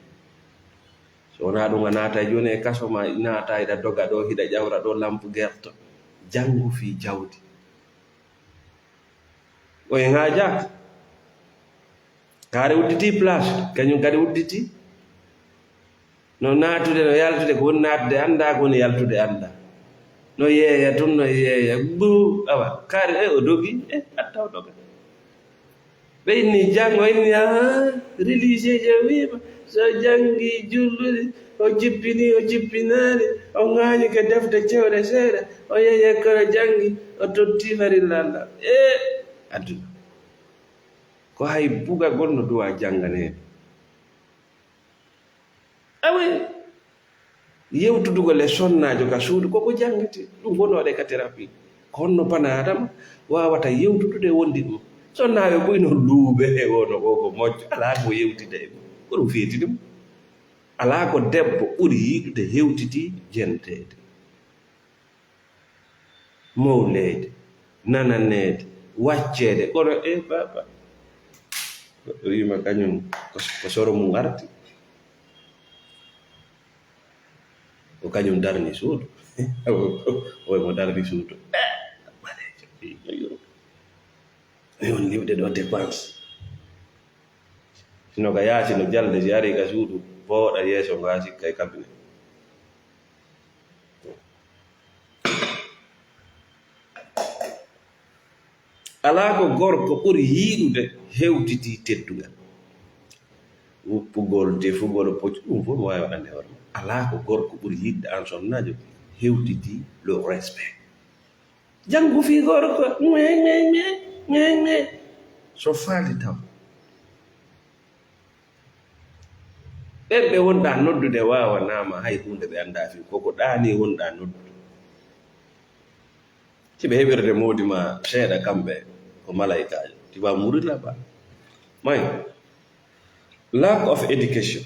So wonaa ɗum, a naatay jooni e kaso ma, naata hiɗa doga ɗoo, hiɗa ƴawra ɗoo lampu gerto. Janngu fii jawdi. O en haajaa. Kaari udditii place, kañum kadi udditii. No naatude, no yaltude, ko woni naatude anndaa, ko woni yaltude anndaa. No yeeya tun, no yeeya, buu, awa, kaari, e, o dogi, e, atta o doga. Ɓe inni janngo, inni, aa, religieux je wiima, so janngi jullude, o jippini, o jippinaani, o ŋaañike defte cewɗe seeɗa, o yeeya kono janngi, o totti farilla Allah. E, adduna. Ko hay bugagol no duwaa jannganeede. Awa, yewtudugol e sonnaajo ka suudu, koko janngete. Ɗum woni waɗe ka terapi. Ko honno bana Adama waawata yewtudude e wondiiɓe mum? Sonnaaɓe buy no luuɓe e wono ko, ko moƴƴo. Alaa ko yewtida e mum. Ko ɗum feetini mo. Alaa ko debbo ɓuri yiɗude hewtitii jenteede. Mowleede, nananeede, wacceede, kono, e, baaba. Goɗɗo wiima kañum ko, ko soro mum arti. Ko kañum darni suudu. O mo darni suudu. E, ɓaleejo, no yurmi. Mi on liwɗe ɗo dépense. Sino ka yaasi no jalde, si ari ka suudu, booɗa yeeso nga sikka e cabinet. Alaa ko gorko ɓuri yiɗude hewtiti teddungal. Wuppugol, defugol, poccu, ɗum fof mi waawi waɗande hoore ma. Alaa ko gorko ɓuri yiɗde aan sonnaajo hewtiti le respect. Janngu fii gorko, ŋe, ŋe, ŋe, ŋe, ŋe. So faali taw. Ɓen ɓe wonɗaa noddude waawanaama hay huunde ɓe anndaa fii, koko ɗaanii wonɗaa noddude. Si ɓe heɓirde moodi ma seeɗa kamɓe, ko malaykaajo. Tu vas mourir là-bas. May, lack of education.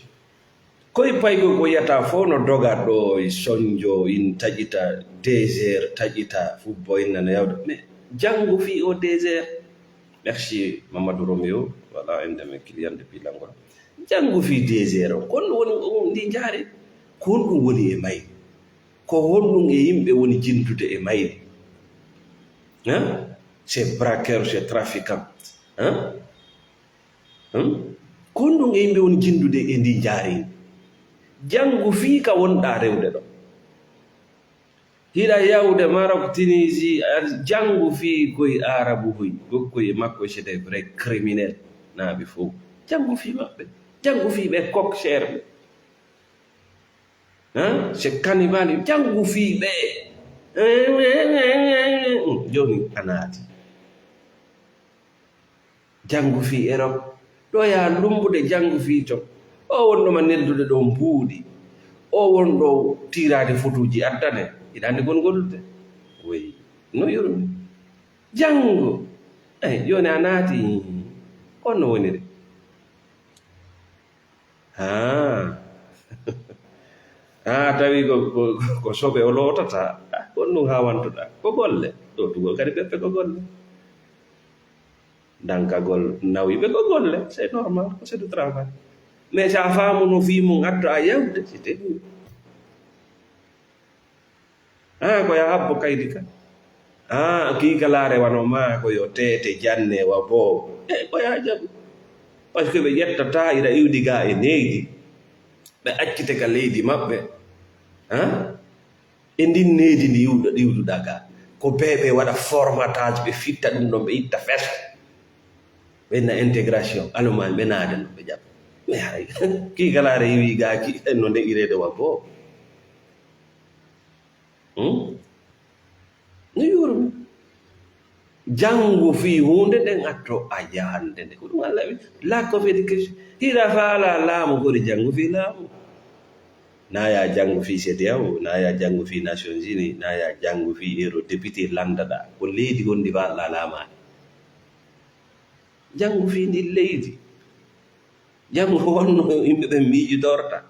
Koy paygol ko yiyata fof no doga ɗo, e sonjo, in taƴita deux heures, taƴita football, in nana yawde. Mais janngu fii o deux heures. Merci Mamadou Roméo, voilà, un de mes clients depuis l'Angola. Janngu fii deux heures on, ko honɗum woni ndi njaari? Ko honɗum woni e mayri? Ko honɗum e yimɓe woni jindude e mayri? Hein? Ces braqueurs, ces trafiquants. Hein? Hmm? Ko honɗum e yimɓe woni jindude e ndi njaari? Janngu fii ka wonɗaa rewde ɗo. Hiɗa yawde Maroc, Tunisie, a janngu fii koye Aarabu hoy, gokkoy e makko, c'est des vrais criminels, naaɓe fof. Janngu fii maɓɓe. Janngu fii ɓe coq cher ɓe. Hein? C'est cannibale. Janngu fii ɓe. Jooni a naati. Janngu fii Erop. Ɗo yaa lummbude janngu fii ton. O wonɗo ma neldude ɗo mbuuɗi. O wonɗo tiiraade fotuuji addane. Hiɗa anndi kon gollude? Woy, no yurmi. Janngu. Eyi, jooni a naati. Kon no woniri? Haa. Haa, tawi ko, ko, ko soɓe o lootata. Ah, kon ɗum haawantoɗaa. Ko golle. Lootugol kadi ɓeɓɓe ko golle. Dankagol nawi ɓe ko golle. C'est normal. Ko c'est du travail. Mais si a faamuno fii mum, addo a yawde, c'était bon. Ah, ko yaa habbo kaydi ka. Ah, kiikalaare wano maa ko yo teete janne wa boo. Eh, ko yaa jaɓu. Parce que ɓe ƴettataa ina iwdi gaa e neydi. Ɓe accite ka leydi maɓɓe. Ah? E ndin neydi ndi iwdu-, iwduɗaa gaa. Ko ɓe, ɓe waɗa formatage, ɓe fitta ɗum ɗon, ɓe itta fes. Ɓe na intégration, Allemagne, ɓe naade no ɓe jaɓa. Mais haray, kiikalaare iwi gaa ki, no nde ireede wa boo. Hmm? No yurmi. Janngu fii huunde nden atto a jahande nde. Ko ɗum Allah wi, lack of education. Hiɗa faalaa laamu, gori janngu fii laamu. Na yaa janngu fii C E D E A O, na yaa janngu fii Nations Unies, na yaa janngu fii euro député lanndaɗaa. Ko leydi wonndi faalɗaa laamaade. Janngu fii ndin leydi. Jam ko honno yimɓe ɓen miijitorta?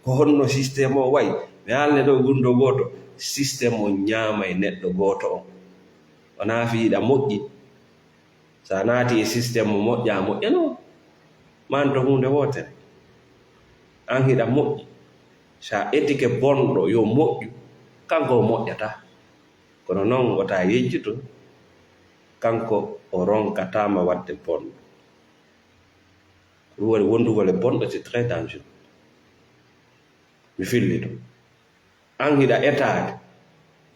Ko honno système o wayi? Mi haalne ɗo gunndo gooto, système o ñaamay neɗɗo gooto on. Wonaa fii hiɗa moƴƴi. So a naati e système mo moƴƴa, moƴƴa non. Manto huunde wootere. An hiɗa moƴƴi. So a etike bonɗo yo moƴƴu, kanko o moƴƴata. Kono non wota yejjito, kanko o ronkataama waɗde bonɗo. Ɗum waɗi wondugol e bonɗo, c'est très dangereux. Mi filli ɗum. An hiɗa etaade,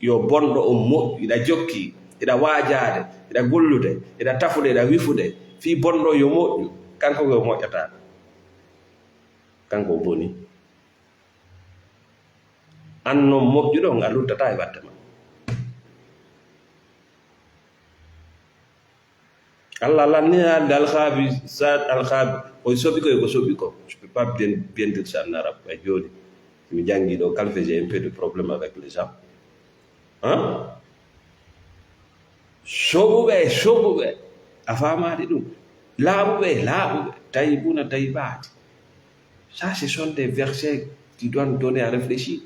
yo bonɗo on moƴƴu, hiɗa jokki, hiɗa waajaade, hiɗa gollude, hiɗa tafude, hiɗa wifude, fii bonɗo yo moƴƴu, kanko ko moƴƴata. Kanko o boni. An non moƴƴuɗo on, a luttataa e batte ma. Allah lanni haalde alkaabi, sa alkaabi, koye soɓi koye ko soɓi ko. Je peux pas bien, bien dire ça en arabe, ɓay jooni. Mi janngi ɗo, kalfe, j'ai un peu de problème avec les gens. Hein? Soɓuɓe e soɓuɓe, a faamaali ɗum? Laaɓuɓe e laaɓuɓe, tayibuuna tayibaati. Ça, ce sont des versets qui doivent donner à réfléchir.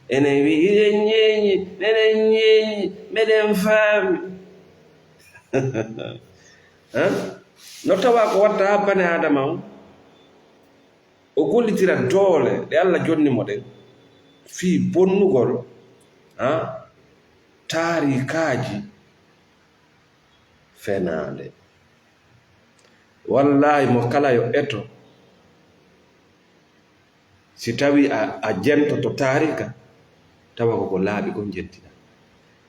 Enen wi, hiɗen ñeeñi, meɗen ñeeñi, meɗen faami. Hein? No tawa ko watta haa bane Aadama on, o gollitira doole ɗe Allah jonni mo ɗen fii bonnugol, hein, taarikaaji fenaande. Wallaahi, mo kala yo eto. Si tawi a, a jentoto taarika, tawa ko ko laaɓi kon jentita.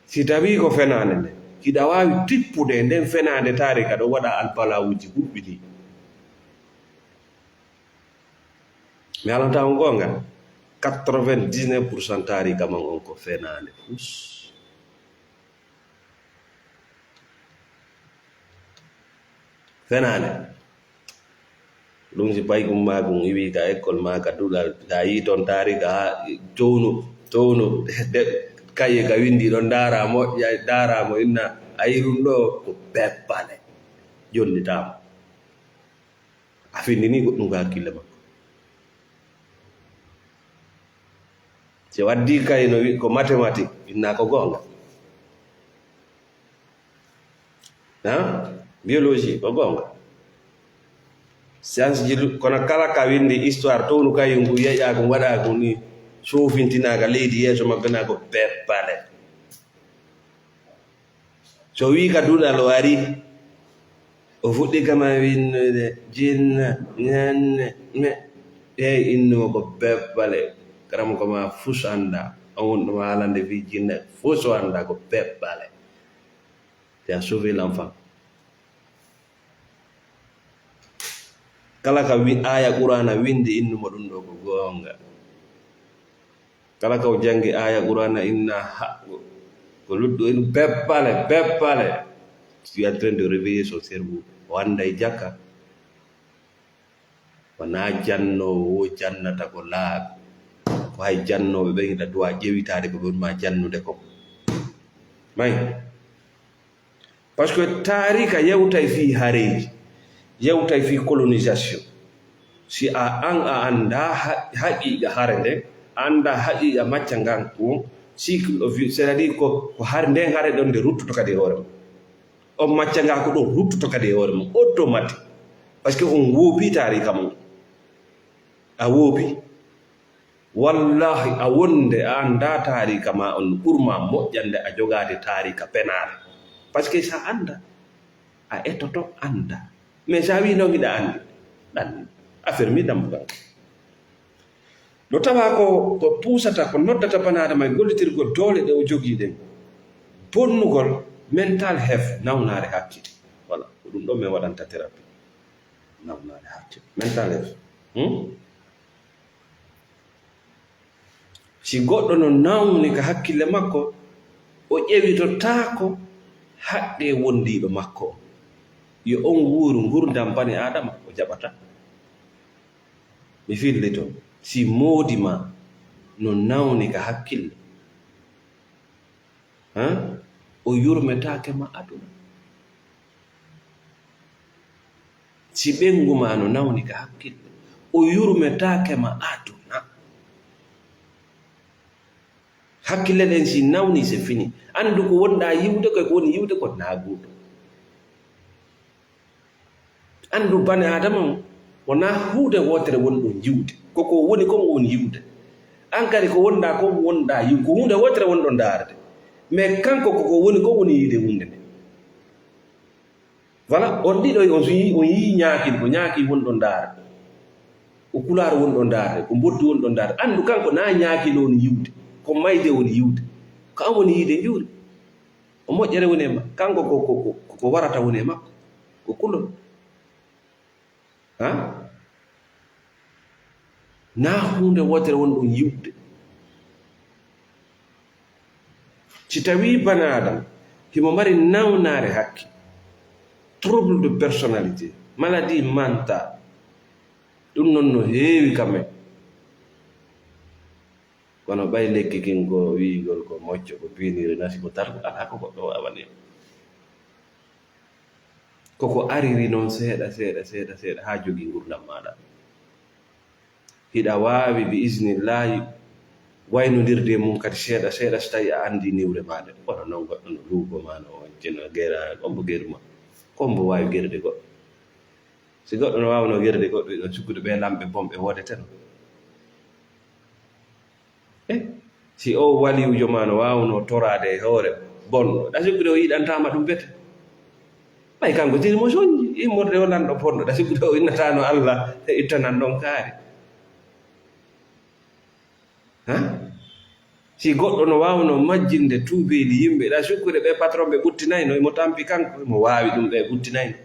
Si tawi ko fenaande nde, hiɗa waawi tippude e nden fenaande taarika ɗo waɗa albalawuuji huɓɓi ɗi. Mi haalanta on goonga, quatre-vingt-dix-neuf pour cent taarika man on ko fenaande fus. Fenaande. Ɗum si paykun maa kun iwii ka ekkol maa ka duɗal, si a yii ton taarika haa townu, townu, de, kaye ka winndi ɗon, ndaara moƴƴa, ndaara mo inna, a yii ɗum ɗo ko peppale. Jonnitaama. A findini goɗɗum ko hakkille makko. Si waddii kay no wi-, ko mathématique, inna ko goonga. Ha? Biologie, ko goonga. Science ji lu-, kono kala ka winndi histoire, townu kay ngu yeƴaa ko waɗaa ko ni, soofintinaaka leydi yeeso makko na ko peppale. So wii ka duɗal o ari, o fuɗɗi kama winnude, jinna, ñanne, me, ey innumo ko peppale. Karam ko ma fus annda, on woni ɗum haalande fii jinne, fus o annda ko peppale. Te a sauvé l'enfant. Kala ka wi-, aaya Qur'aana winndi, innumo ɗum ɗo ko goonga. Kala ka o janngi aaya Qur'aana, inna haqqo. Ko luɗɗo inu peppale, peppale. Tu es en train de réveiller son cerveau. O annday jakka. Wonaa jannoowo wo jannata ko laaɓi. Ko hay jannooɓe ɓen ina duwa ƴewitaade ko ɓe woni ma jannude kon. May? Parce que taarika yewtay fii hareeji, yewtay fii colonisation. Si a, an a anndaa ha-, haqiiqa hare nden, a anndaa haqiiqa macca ngan, ko cycle of, c'est-à-dire ko, ko hare nden, hare ɗon nde ruttoto kadi e hoore mum. On macca ngaa ko ɗon ruttoto kadi e hoore mum, automatique. Parce que on woopi taarika mum. A woopi. Wallaahi, a wonde a anndaa taarika ma on, ɓurma moƴƴande a jogaade taarika penaale. Parce que sa annda, a etoto annda. Mais sa wii non hiɗa anndi, ɗan affaire mi dambugal. No tawa ko, ko puusata, ko noddata banaa Aadama e gollitirgol doole ɗe o jogii ɗen. Bonnugol mental health, nawnaare hakkille. Voilà, ko ɗum ɗon min waɗanta thérapie. Nawnaare hakkille. Mental health. Hmm? Si goɗɗo no nawni ka hakkille makko, o ƴewitotaako haqqee wondiiɗo makko on. Yo on wuuru ngurndan bani Aadama, o jaɓata. Mi fillito, si moodi ma no nawni ka hakkille, han, o yurmetaake ma aduna. Si ɓeyngu ma no nawni ka hakkille, O yurmetaake ma aduna. Hakkille ɗen si nawni, c'est fini. Anndu ko wonɗaa yiwde, ko woni yiwde ko naaguɗo. Anndu bane Aadama on, wonaa huunde wootere wonɗon yiwde. Ko ko woni kon woni yiwde. An kadi ko wonɗaa kon wonɗaa yiw-, ko huunde wootere wonɗon ndaarde. Mais kanko ko ko woni kon woni yiide huunde nden. Voilà, on ɗiɗo on so yii, on yii ñaaki, ko ñaaki wonɗon ndaara. Ko kulaar wonɗon ndaara, ko mboddi wonɗon ndaara. Anndu kanko na ñaaki ɗo woni yiwde, ko mayde woni yiwde. Ko an woni yiide njuuri. O moƴƴere woni e ma-, kanko ko, ko, ko, ko warata woni e makko. Ko kulol. Ha? Na huunde wootere wonɗon yiwde. Si tawii bane Aadama himo mari nawnaare hakke, trouble de personnalité, maladie mentale, ɗum non no heewi ka men. Kono ɓay lekki kin ko wi'igol ko mocco, ko piiniri, na si ko targu, alaa ko goɗɗo waawani. Koko ariri non seeɗa, seeɗa, seeɗa, seeɗa, haa jogii ngurndan maaɗa. Hiɗa waawi, bi isnillaahi, waynondirde e mum kadi seeɗa, seeɗa, so tawii a anndii niwre maaɗa. Kono non goɗɗo no luugo ma, no wonce, no gera, ko mbo geru ma. Ko mbo waawi gerude goɗɗo. Si goɗɗo no waawno gerude goɗɗo, hiɗon sukkude ɓee lamɓe bonɓe woodeteno. Eh, si o waliyuujo ma no waawno toraade e hoore bonɗo, ɗa sikkude o yiɗantaama ɗum bete? Ɓay kanko tiri mo soñji, immorde o lanɗo bonɗo, ɗa sikkude o innataano Allah e ittanan ɗon kaari. Ha? Si goɗɗo no waawno majjinde tuubeeli yimɓe, ɗa sikkude ɓe patron ɓe ɓuttinayno, imo tampi kanko, imo waawi ɗum ɓe ɓuttinayno.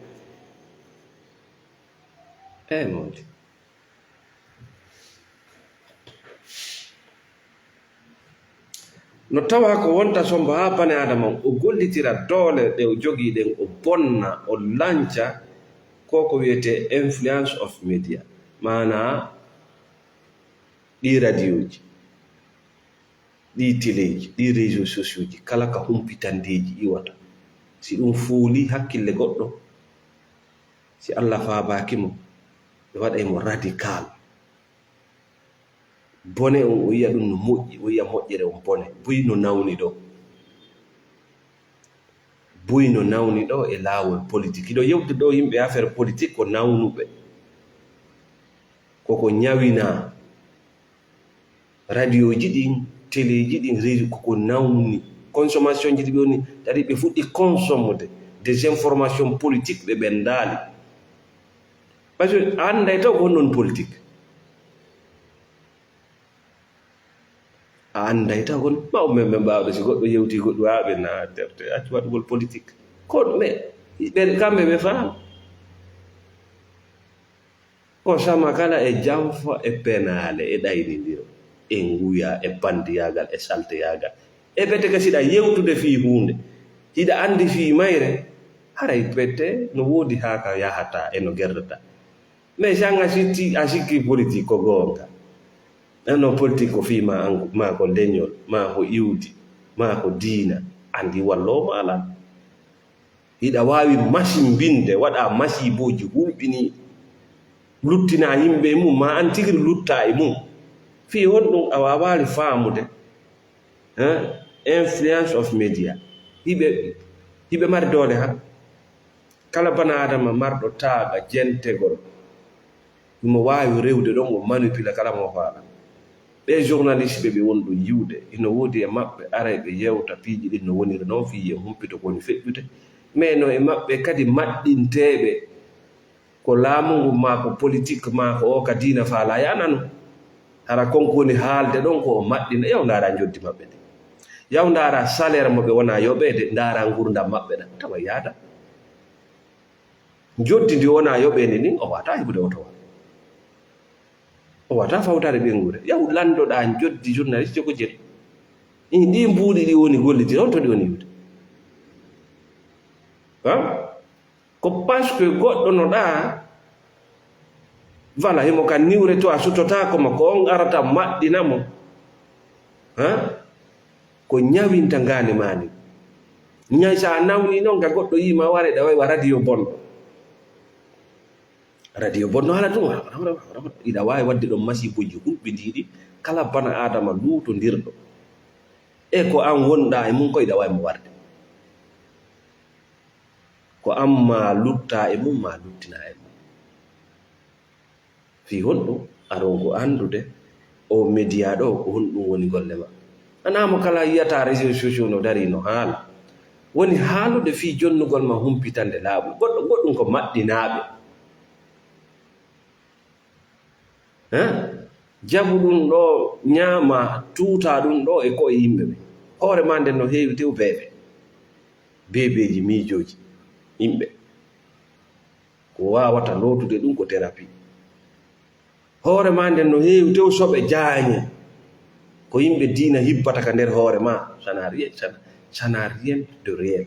Eh, mawdi. No tawa ko wonta sombo haa bane Aadama on, o gollitira doole ɗe o jogii ɗen, o bonna, o lanca ko ko wiyetee influence of media, maanaa ɗii radiyooji, ɗii teleeji, ɗii réseaux sociaux ji, kala ka humpitandeeji iwata. Si ɗum fuulii hakkille goɗɗo, si Allah faabaaki mo, ɓe waɗay mo radical. Bone on, o yi'a ɗum no moƴƴi, o yi'a moƴƴere on bone. Buy no nawni ɗo. Buy no nawni ɗo e laawol politik. Hiɗo yewtude ɗo yimɓe affaire politik ko nawnuɓe. Koko ñawinaa. Radiyooji ɗin, teleeji ɗin, réseau koko nawni. Consommation ji ɗi ɓe woni, tari ɓe fuɗɗi consommude des informations politiques ɓe ɓenndaali. Parce que a annday taw ko honɗun politik. A annday taw kon, ma o men, men mbaawɗo, si goɗɗo yewti goɗɗo, haa ɓe na terte, accu waɗugol politik. Kon ɓe, ɓe, kamɓe ɓe faam. Ko sama kala e janfa, e penaale, e ɗaynindiro, e nguya, e bandiyaagal, e salteyaagal. E bete ka siɗa yewtude fii huunde, hiɗa anndi fii mayre, haray bete no woodi haa ka yahata e no gerdata. Mais si an a sitti-, a sikki politik ko goonga. An non politik ko fii ma an, maa ko leñol, maa ko iwdi, maa ko diina, anndi walloo ma alaa. Hiɗa waawi masimbinde, waɗa masiibooji hulɓinii, luttina yimɓe e mum, maa an tigiri luttaa e mum. Fii honɗun a waawaali faamude, hein? Influence of media. Hiɓe, hiɓe mari doole, ha? Kala bana Adama marɗo taaɓa jentegol, himo waawi rewde ɗon, o manipula kala mo o faala. Ɓee journaliste ɓe, ɓe woni ɗo yiwde, hino woodi e maɓɓe aray ɓe yewta piiji ɗin no woniri non, fii yo humpito ko woni feƴƴude. Mais no e maɓɓe kadi maɗɗinteeɓe, ko laamu ngu maa ko politik maa ko o ka diina faala, ya nanu. Hara kon ko woni haalde ɗon ko o maɗɗina. Yaw ndaara njoddi maɓɓe ndi. Yaw ndaara salaire mo ɓe wona yoɓeede, ndaara ngurdam maɓɓe ɗan. Tawa yaada. Njoddi ndi wona yoɓeede ndin, o wata heɓude oto wa. O wata fawtaade ɓeynguure. Yaw lanndoɗaa njoddi journaliste ko jeri. Ɗi mbuuɗi ɗi woni gollitiri, on to ɗi woni yiwde. Ha? Ko parce que goɗɗo no ɗaa, voilà, himo ka niwre to a sutotaako mo, ko on arata maɗɗina mo. Ha? Ko ñawinta ngaandi maa ndin. Ñay sa nawni non ka goɗɗo yii ma ware ɗa way wa radio bonɗo. Radio bonno haala ɗum. Iɗa waawi waɗde ɗoon masiibuuji hulɓindiiɗi, kala bana aadama luutondirɗo e ko aan wonɗaa e mum ko iɗa waawi mo warde. Ko aan maa luttaa e mum, maa luttinaa e mum. Fii honɗum? Aron ko anndude o média ɗo, ko honɗum woni golle ma. Anaa mo kala yiyata réseaux sociaux no darii no haala. Woni haalude fii jonnugol ma humpitande laaɓuɗi. Goɗɗo goɗɗum ko maɗɗinaaɓe. Hein? Jabu ɗum ɗo, ñaama, tuuta ɗum ɗo e ko'e yimɓe ɓe. Hoore ma nden no heewi tew beeɓe. Beebeeji miijooji yimɓe. Ko waawata lootude ɗum ko thérapie. Hoore ma nden no heewi tew soɓe jaañe. Ko yimɓe diina hibbata ka nder hoore ma. Ça n'a rien, ça, ça n'a rien de réel.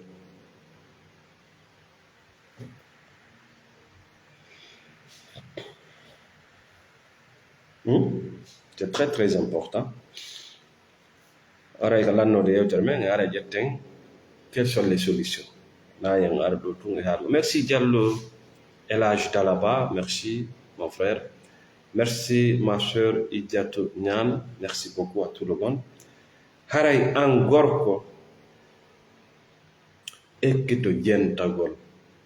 Hmm? C'est très, très important. Aray ka lannoode yewtere men, aray ƴetten quelles sont les solutions. Na yen ara ɗo tun e haala. Merci Diallo El Hadj Dalaba, merci mon frère. Merci ma sœur Idiatou Niane, merci beaucoup à tout le monde. Haray an gorko, ekkito jentagol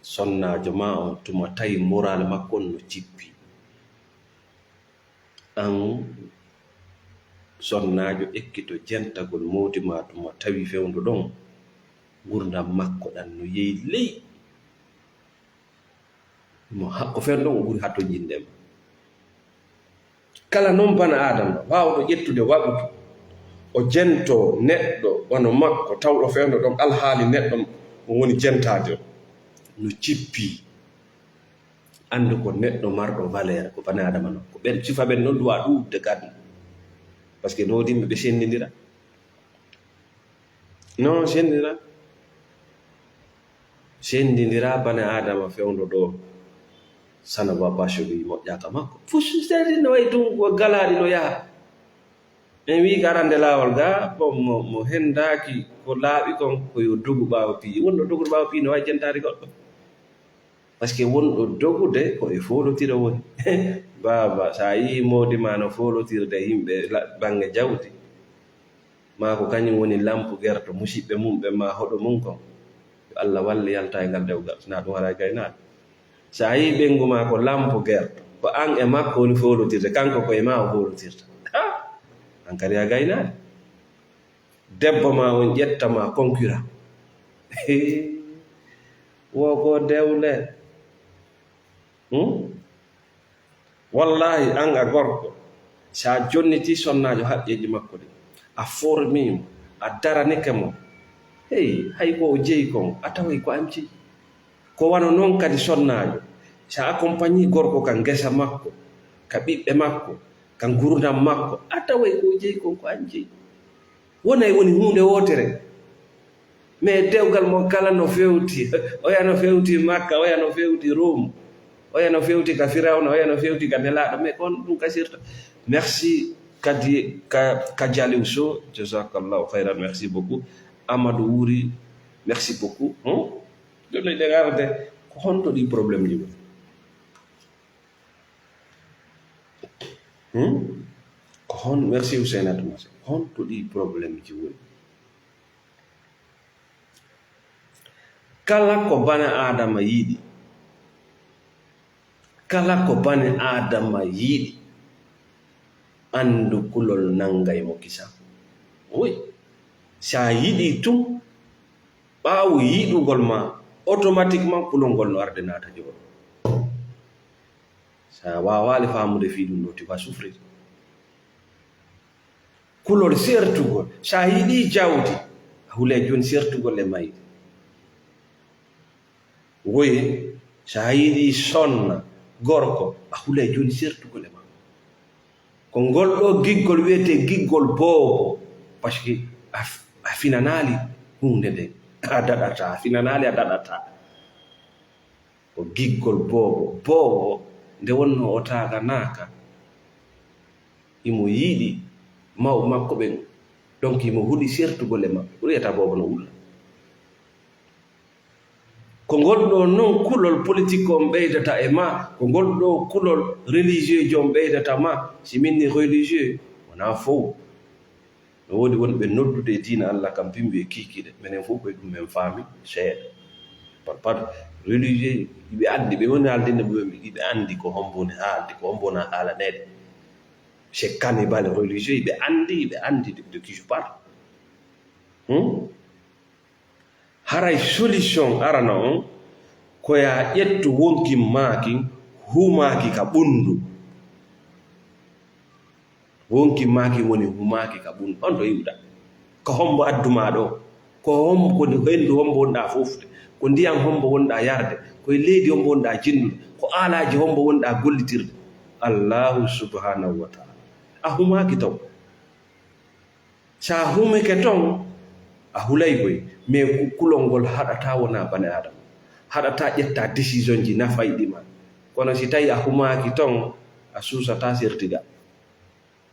sonnaajo ma on tuma tawi moral makko on no cippi. An sonnaajo, ekkito jentagol moodi ma tuma tawi fewndo ɗon ngurdam makko ɗan no yehi ley. Mo ha-, ko fewndo ɗon o ɓuri hattojinde ma. Kala non bana Aadama, waawɗo ƴettude waɓutu, o jentoo neɗɗo wano makko, tawɗo fewndo ɗon alhaali neɗɗo mo woni jentaade on, no cippi. Anndu ko neɗɗo marɗo valeur, ko bana Aadama non. Ko ɓen, sifa ɓen non duwa ɗuuɗde kadi. Parce que no woodi yimɓe ɓe senndindira. Non, senndira. Senndindira bana Aadama fewndo ɗo. Ça ne va pas chez lui, moƴƴaaka makko. Fusu seedi no wayi tun ko galaaɗi no yaha. En wii ka arande laawol ga, bon, mo, mo henndaaki ko laaɓi kon, ko yo dogu ɓaawo piiji. Wonɗo dogude ɓaawo piiji no wayi jentaade goɗɗo. Parce que wonɗo dogude ko e foolotiro woni. Baaba, so a yii moodi ma no foolotirde yimɓe la-, bannge jawdi, maa ko kañum woni lampu gerto, musiɓɓe mum ɓen maa hoɗo mum kon. Yo Allah wallu yalta e ngal dewgal, sinaa ɗum haray gaynaade. So a yii ɓeyngu maa ko lampu gerto, ko an e makko woni foolotirde, kanko ko e maa o foolotirta. Ah! An kadi a gaynaade. Debbo ma on ƴetta ma concurrent. Wo ko dewle. Hmm? Wallahi, an a gorko, sa jonniti sonnaajo haqqeeji makko ɗin, a formii mo, a daranike mo, hey, hay ko o jeyi kon, a taway ko an jeyi. Ko wano non kadi sonnaajo, sa accompagni gorko ka ngesa makko, ka ɓiɓɓe makko, ka ngurdam makko, a taway ko o jeyi kon ko an jeyi. Wonay woni huunde wootere. Mais dewgal mo kala no fewti, oya no fewti Makka, oya no fewti Rum, oya no fewti ka Firawna, oya no fewti ka Nelaaɗo, mais kon ɗum kasirta. Merci kadi ka, ka Jaliw Sow, jazakallahu khairan, merci beaucoup. Amadou Wuri, merci beaucoup. Hmm? Ɗum ɗe arde, ko honto ɗi problème ji woni? Hmm? Ko hon, merci Ousseynatou Massé. Ko honto ɗi problème ji woni? Kala ko bana Aadama yiɗi, kala ko bane Aadama yiɗi, anndu kulol nanngay mo kisa. Oui, si a yiɗi tun, ɓaawo yiɗugol ma, automatiquement kulol ngol no arde naata jooɗo. Si a waawaali faamude fii ɗum ɗoo, tu vas souffrir. Kulol sertugol, si a yiɗi jawdi, a hulay jooni sertugol e mayri. Woye, si a yiɗi sonna gorko, a hulay jooni sertugol e makko. Ko ngol ɗoo giggol wiyetee giggol boobo, parce que a f-, a finanaali huunde nden. A daɗataa, a finanaali, a daɗataa. Ko giggol boobo. Boobo, nde wonnoo o taaganaaka, imo yiɗi mawɓe makko ɓen, donc imo huɗi sertugol e maɓɓe. Ko ɗum wiyata boobo no wulla. Ko ngol ɗoo noon kulol politique on ɓeydata e maa, ko ngol ɗoo kulol religieux on ɓeydata maa. Si min ni religieux, wonaa fow. No woodi wonɓe noddude e diina Allah kam pimbi e kiikiiɗe. Menen fof koye ɗum men faami seeɗa. Par, par religieux, iɓe anndi, ɓe woni haalde ɓe, iɓe anndi ko hombo woni haalde, ko hombo wona haalaneede. C'est cannibale religieux, iɓe anndi, iɓe anndi de, de qui je parle. Hmm? Haray solution arano on, ko yaa ƴettu wonkin maakin, humaaki ka ɓunndu. Wonkin maakin woni humaaki ka ɓunndu. On to iwɗa. Ko hombo addu maa ɗoo? Ko hombo, ko henndu hombo wonɗaa fofde? Ko ndiyam hombo wonɗaa yarde? Ko e leydi hombo wonɗaa jinndude? Ko aalaaji hombo wonɗaa gollitirde? Allaahu subhaanahu wa taala. A humaaki taw. Sa humike ton, a hulay koy, mais ku-, kulol ngol haɗataa wona bani Aadama. Haɗataa ƴetta décision ji nafayɗi ma. Kono si tawi a humaaki ton, a suusataa sertiga.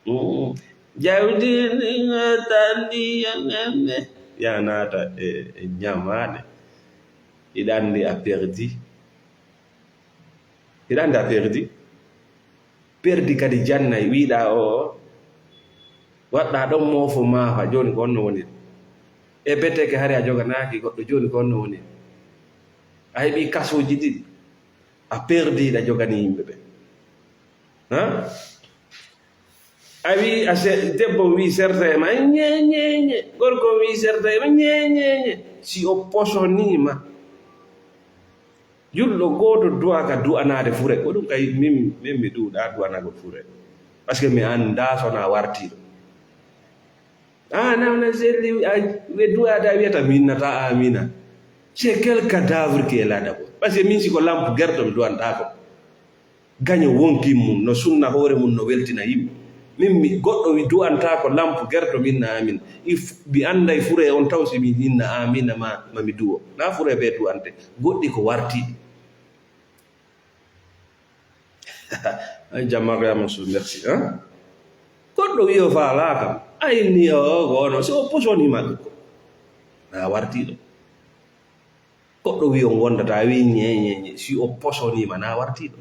Mm. Jawdi ndi ngata ndi yonande. Ya naata e, e ñamaade. Hiɗa anndi a perdi. Hiɗa anndi a perdi. Perdi kadi jannay, wiiɗaa o, waɗɗaa ɗon moofo maafa, jooni ko honno woniri? E beteke hari a joganaaki goɗɗo, jooni ko honno woniri? A heɓii kasuuji ɗiɗi, a perdi, hiɗa joganii yimɓe ɓe. Ha? A wii, a se-, debbo wii serta e ma, ñe, ñe, ñe. Gorko wii serta e ma, ñe, ñe, ñe. Si o posonii ma, julɗo gooto du'aa ka du'anaade fure. Ko ɗum kay min, min mi ɗuuɗaa du'anagol fure. Parce que mi anndaa so na wartiiɗo. Ah, non, non, c'est lui, ah, ɓe du'aade a wiyata mi innata amina. C'est quel cadavre qui est là d'abord? Parce que min si ko lampu gerto mi du'antaako. Gaño wonkin mum, no sunna hoore mum, no weltina yimɓe. Min mi, goɗɗo wi du'antaako lampu gerto, min na amin. If, mi annday fure on taw si mi inna amina ma, ma mi du'o. Na fure be du'ante. Goɗɗi ko wartiiɗi. Ay, jam Mariama Sow, merci, hein? Goɗɗo wi o faalaa kam. Ay, ni o, o, ko ono, si o posonii ma ɗum ko. Na wartiiɗo. Goɗɗo wi o gondata, a wi ñe, ñe, ñe. Si o posonii ma, na wartiiɗo.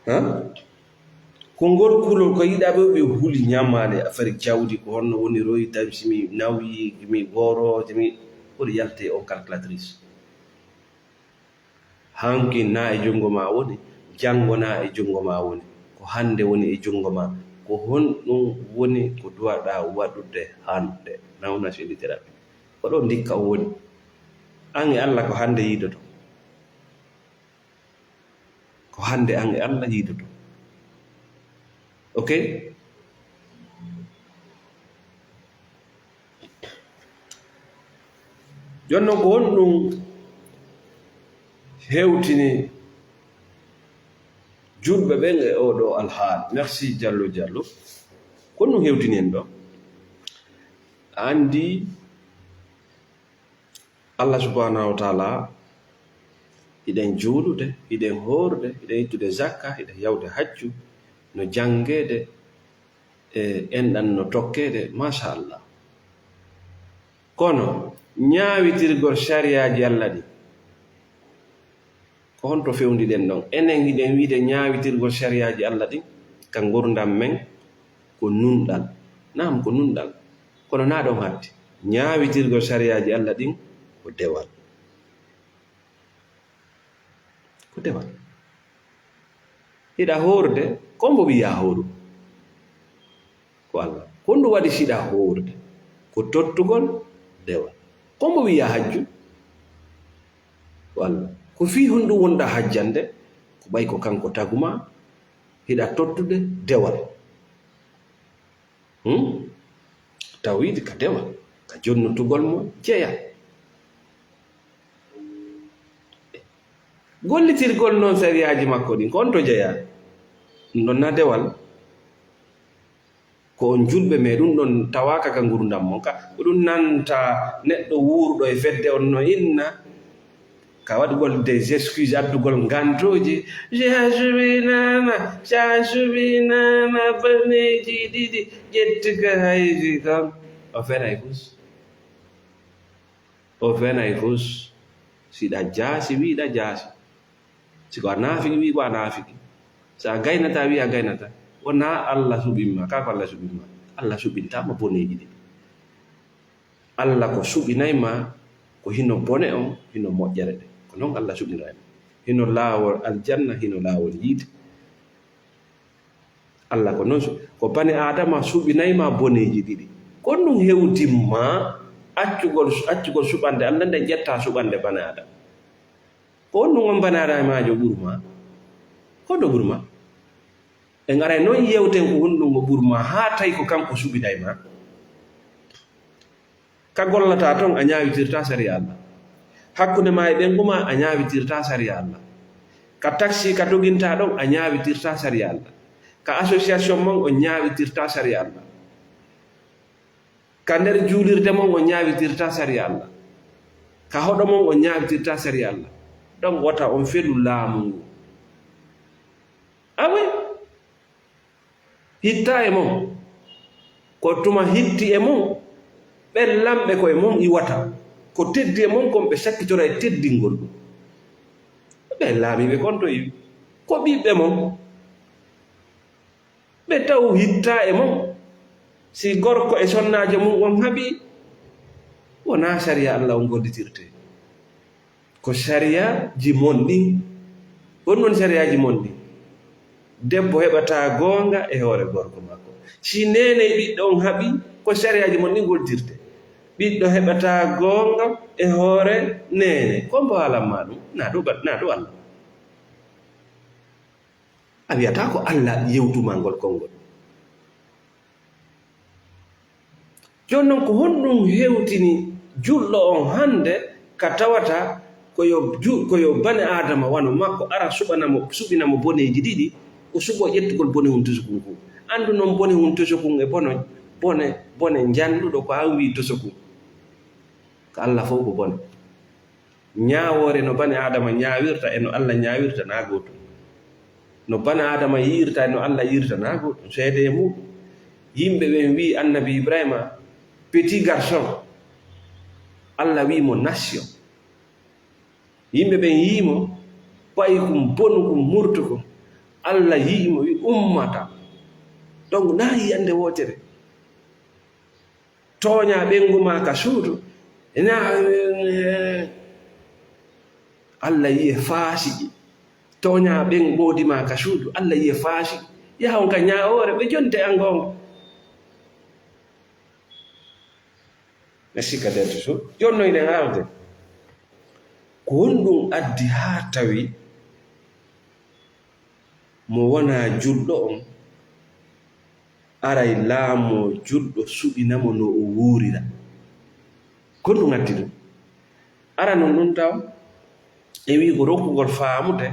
Han? Ko ngol kulol ko yiɗaa ɓe, ɓe huli ñamaade affaire jawdi, ko honno woni royi, tawi si mi nawi, mi gooro, si mi, holi yalte on calculatrice. Hanki na e junngo ma woni, janngo na e junngo ma woni, ko hannde woni e junngo ma. Ko honɗum woni ko duwaɗaa waɗude hannde? Nawna seeditiraɓe. Ko ɗo ndikka o woni. An e Allah ko hannde yiidoto. Ko hannde an e Allah yiidoto. Ok? Jooni noon, ko honɗum hewtini julɓe ɓen e oo ɗoo alhaali? Merci, Jallo Jallo. Ko honɗum hewtini en ɗo? A anndi, Allah subhanahu wa taala, hiɗen juulude, hiɗen hoorde, hiɗen ittude zakka, hiɗen yawde hajju, no janngeede, e enɗan no tokkeede, machallah. Kono ñaawitirgol sariyaaji Allah ɗin, ko honto fewndiɗen ɗon? Enen hiɗen wiide ñaawitirgol sariyaaji Allah ɗin ka ngurdam men ko nunɗal. Naam, ko nunɗal. Kono na ɗon hatti. Ñaawitirgol sariyaaji Allah ɗin ko dewal. Ko dewal. Hiɗa hoorde, ko mbo wiyaa hooru? Ko Allah. Ko ndu waɗi siɗa hoorde? Ko tottugol dewal. Ko mbo wiyaa hajju? Ko Allah. Ko fii honɗum wonɗaa hajjande? Ko ɓay ko kanko taguma, hiɗa tottude dewal. Hmm? Tawhiid ka dewal, ka jonnotugol mo jeyaa. Gollitirgol noon sariyaaji makko ɗin, ko on to jeyaa. Ɗum ɗon na dewal. Ko on julɓe, mais ɗum ɗon tawaaka ka ngurdam mon ka. Ko ɗum nanta neɗɗo wuurɗo e fedde on no inna ka waɗugol des excuses, addugol ngantooji. Si a suɓii naana, si a suɓii naana, baneeji ɗiɗi, ƴettu ka haydi kon. O feray fus. O fenay fus, si ɗa jaasi, wi ɗa jaasi. Si ko a naafiki, wi ko a naafiki. Si a gaynata, wi a gaynata. Wonaa Allah suɓin ma, kaa ko Allah suɓin ma. Allah suɓintaa ma boneeji ɗin. Allah ko suɓinay ma, ko hino bone on, hino moƴƴere ɗen. Ko non Allah suɓinay ma. Hino laawol aljanna, hino laawol yiite. Allah ko non su-, ko bani Aadama suɓinay ma boneeji ɗiɗi. Ko ɗum hewtin ma accugol, accugol suɓande Allah nden ƴetta suɓande bani Aadama. Ko honɗum on bani Aadamaajo ɓuri ma? Ko honɗo ɓuri ma? En aray non yewten ko honɗum o ɓuri ma, haa tawi ko kanko suɓinay ma. Ka gollataa ton, a ñaawitirtaa sariya Allah. Hakkunde maa e ɓeyngu maa, a ñaawitirtaa sariya Allah. Ka taksi ka dogintaa ɗon, a ñaawitirtaa sariya Allah. Ka association mon, on ñaawitirtaa sariya Allah. Ka nder juulirde mon, on ñaawitirtaa sariya Allah. Ka hoɗo mon, on ñaawitirtaa sariya Allah. Ɗon wota on felu laamu ngu. Awe, hittaa e mon. Ko tuma hitti e mon, ɓen lamɓe ko e mon iwata. Ko teddi e mon kon, ɓe sakkitora e teddingol ɗum. Ɓe laamiiɓe kon to iwi. Ko ɓiɓɓe mon. Ɓe taw hittaa e mon. Si gorko e sonnaajo mum on haɓi, wonaa sariya Allah on gollitirtee. Ko sariyaaji mon ɗin. Honɗum woni sariyaaji mon ɗin? Debbo heɓataa goonga e hoore gorko makko. Si neeney ɓiɗɗo on haɓi, ko sariyaaji mon ɗin gollitirtee. Ɓiɗɗo heɓataa goonga e hoore neene. Ko mbo haalan ma ɗum? Naa ɗo ba-, naa ɗo Allah. A wi'ataa ko Allah yewtu ma ngol konngol. Jooni non, ko honɗum hewtini julɗo on hannde ka tawata ko yo ju-, ko yo bani Aadama wano makko ara suɓana mo, suɓina mo boneeji ɗiɗi, o suɓoo ƴettugol bone hun tosokun kun? Anndu non bone hun tosokun e bone, bone, bone njanɗuɗo ko an wi'i tosokun. Ka Allah fow ko bone. Ñaawoore no bani Aadama ñaawirta e no Allah ñaawirta naa gootum. No bani Aadama yi'irta e no Allah yi'irta naa gootum. Seedee muɗum. Yimɓe ɓen wi'i Annabi Ibrahima, petit garçon. Allah wi'i mo nation. Yimɓe ɓen yi'i mo, paykun bonukun murtukun. Allah yi'i mo, wi'i ummata. Donc, naa yiyannde wootere. Tooñaa ɓeyngu maa ka suudu. Ena, Allah yi'e faasiqi. Tooñaa ɓen ɓoodi maa ka suudu. Allah yi'e faasiqi. Yaha on ka ñaawoore, ɓe jonte an goonga. Merci ka nder to suudu. Jooni no hiɗen haalde. Ko honɗum addi haa tawi mo wonaa julɗo on aray laamoo julɗo suɓina mo no o wuurira? Ko ɗum addi ɗum? Ara non ɗum taw e wi'i ko rokkugol faamude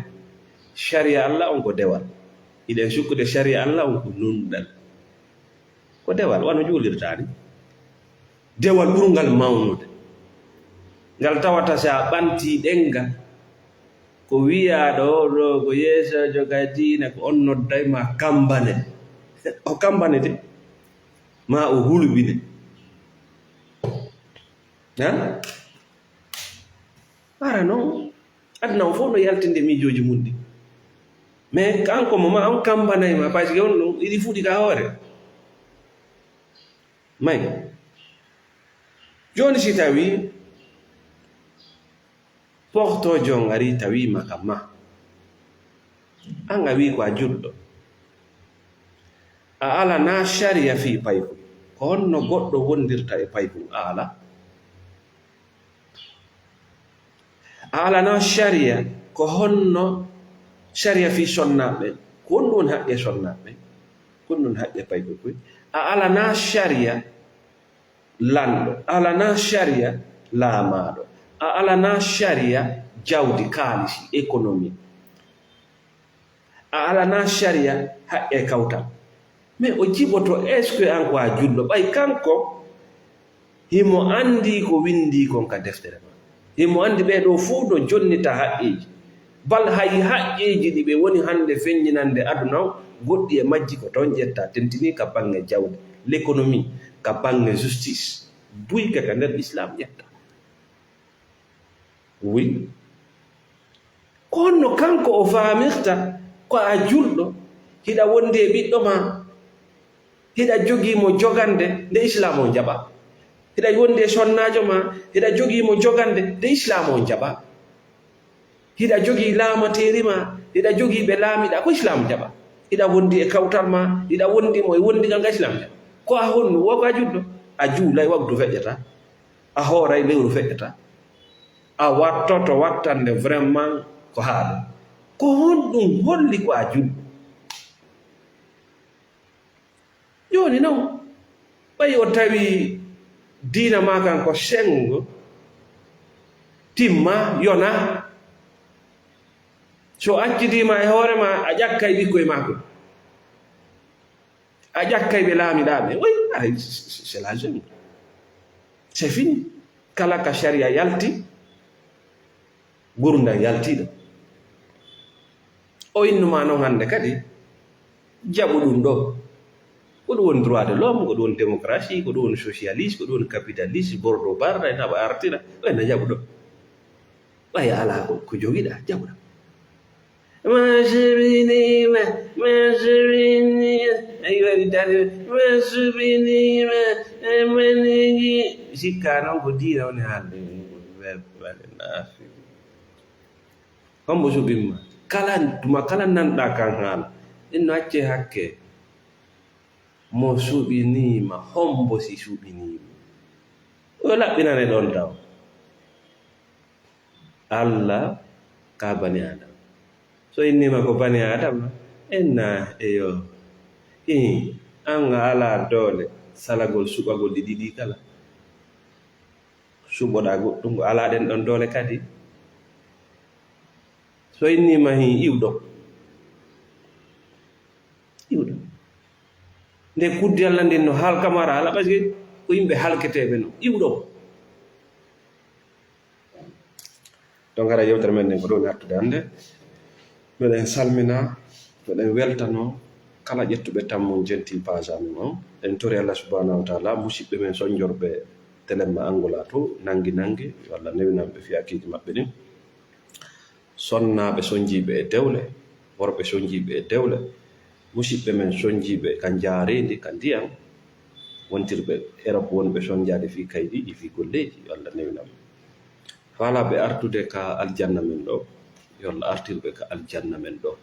sariya Allah on ko dewal. Hiɗen sukkude sariya Allah on ko nunɗal. Ko dewal, wano juulirta ni. Dewal ɓurngal mawnude. Ngal tawata si a ɓantii ɗemngal, ko wi'aa ɗoo, ɗoo ko yeeso joga diina, ko on nodday ma kambane. O kambane de, maa o hulɓine. Ha? Ara non, aduna on fof no yaltinde miijooji mum ɗi. Mais kanko mo ma on kambanay ma, parce que on ɗum, iɗi fuɗi ka hoore. May. Jooni si tawi portoojo on ari tawi ma ka ma. An a wi ko a julɗo. A alanaa sariya fii paykun. Ko honno goɗɗo wondirta e paykun? A ala. A alanaa sariya, ko honno sariya fii sonnaaɓe? Ko honɗum woni haqqe sonnaaɓe? Ko honɗum woni haqqe paykun? A alanaa sariya lanɗo, a alanaa sariya laamaaɗo, a alanaa sariya jawdi, kaalisi, économie. A alanaa sariya haqqe kawtal. Mais o jiboto, est-ce que an ko a julɗo? Ɓay kanko, himo anndi ko winndii kon ka deftere ma. Himo anndi ɓee ɗoo fow no jonnita haqqeeji. Bal hay haqqeeji ɗi ɓe woni hannde feññinande aduna on, goɗɗi e majji ko toon ƴetta, tentinii ka baŋŋe jawdi, l'économie, ka baŋŋe justice. Buy ka ka nder Islam ƴetta. Wi, ko honno kanko o faamirta ko a julɗo, hiɗa wondi e ɓiɗɗo ma, hiɗa jogii mo jogande nde Islaam on jaɓa? Hiɗa wondi e sonnaajo ma, hiɗa jogii mo jogande nde Islaam on jaɓa? Hiɗa jogii laamateeri ma, hiɗa jogii ɓe laamiɗa, ko Islaam jaɓa? Hiɗa wondi e kawtal ma, hiɗa wondi mo e wondigal ngal Islaam jaɓa? Ko a honno, wo ko a julɗo, a juulay waktu feƴƴata, a hooray lewru feƴƴata, a wattoto wattande vraiment ko haala. Ko honɗum holli ko a julɗo? Jooni non, ɓay o tawi diina maa kan ko senngo, timma, yona, so accidiima e hoore ma, a ƴakkay ɓikkoy maa kon. A ƴakkay ɓe laamiɗaa ɓe. Oui, ay, c'est la jungle. C'est fini. Kala ka sariya yalti, gurdam yaltiiɗo. O innuma non hannde kadi, jaɓu ɗum ɗo. Ko ɗum woni droit de l'homme, ko ɗum woni démocratie, ko ɗum woni socialiste, ko ɗum woni capitaliste, bordo barra, ena ɓa artira, o ena jaɓu ɗo. Ɓay alaa ko, ko jogiɗaa, jaɓuɗaa. Ma subinima, ma subinima, ayi waɗi tare, ma subinima, e manigi. Sikka non ko diina woni haalde, ɓe, ɓe, naafi. Hombo suɓimma? Kala, tuma kala nanɗa kan haala, inno acce hakke. Mo suɓinima, hombo si suɓinima? O laɓɓinane ɗon taw. Allah ka bani Adama. So innima ko bani Adama, enna eyo. Hii, an a ala doole salagol suɓagol ɗi ɗiɗi kala. Suɓoɗa goɗɗum, ko ala ɗen ɗon doole kadi. So innima hii, iwɗo. Iwɗo. Nde kuddi Allah ndin no halka mara ala, parce que ko yimɓe halketeɓe no. Iwɗo. Donc, hara yewtere men nden ko ɗo woni artude hannde. Meɗen salmina, meɗen weltano kala ƴettuɓe tammon jenti page amen on. En tori Allah subhanahu wa taala, musiɓɓe men sonjorɓe telemma Angola to, nangi nangi, yo Allah newinan ɓe fiyakiiji maɓɓe ɗin. Sonnaaɓe sonjiiɓe e dewle, worɓe sonjiiɓe e dewle, musiɓɓe men sonjiiɓe ka njaareendi, ka ndiyam, wontirɓe Erop wonɓe sonjaade fii kaydiiji, fii golleeji, yo Allah newinan ɓe. Faalaaɓe artude ka aljanna men ɗo, yo Allah artir ɓe ka aljanna men ɗo.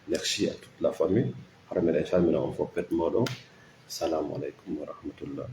Merci à toute la famille. Hara meɗen salmina on fof pet mooɗon. Salaamu aleykum wa rahmatullah.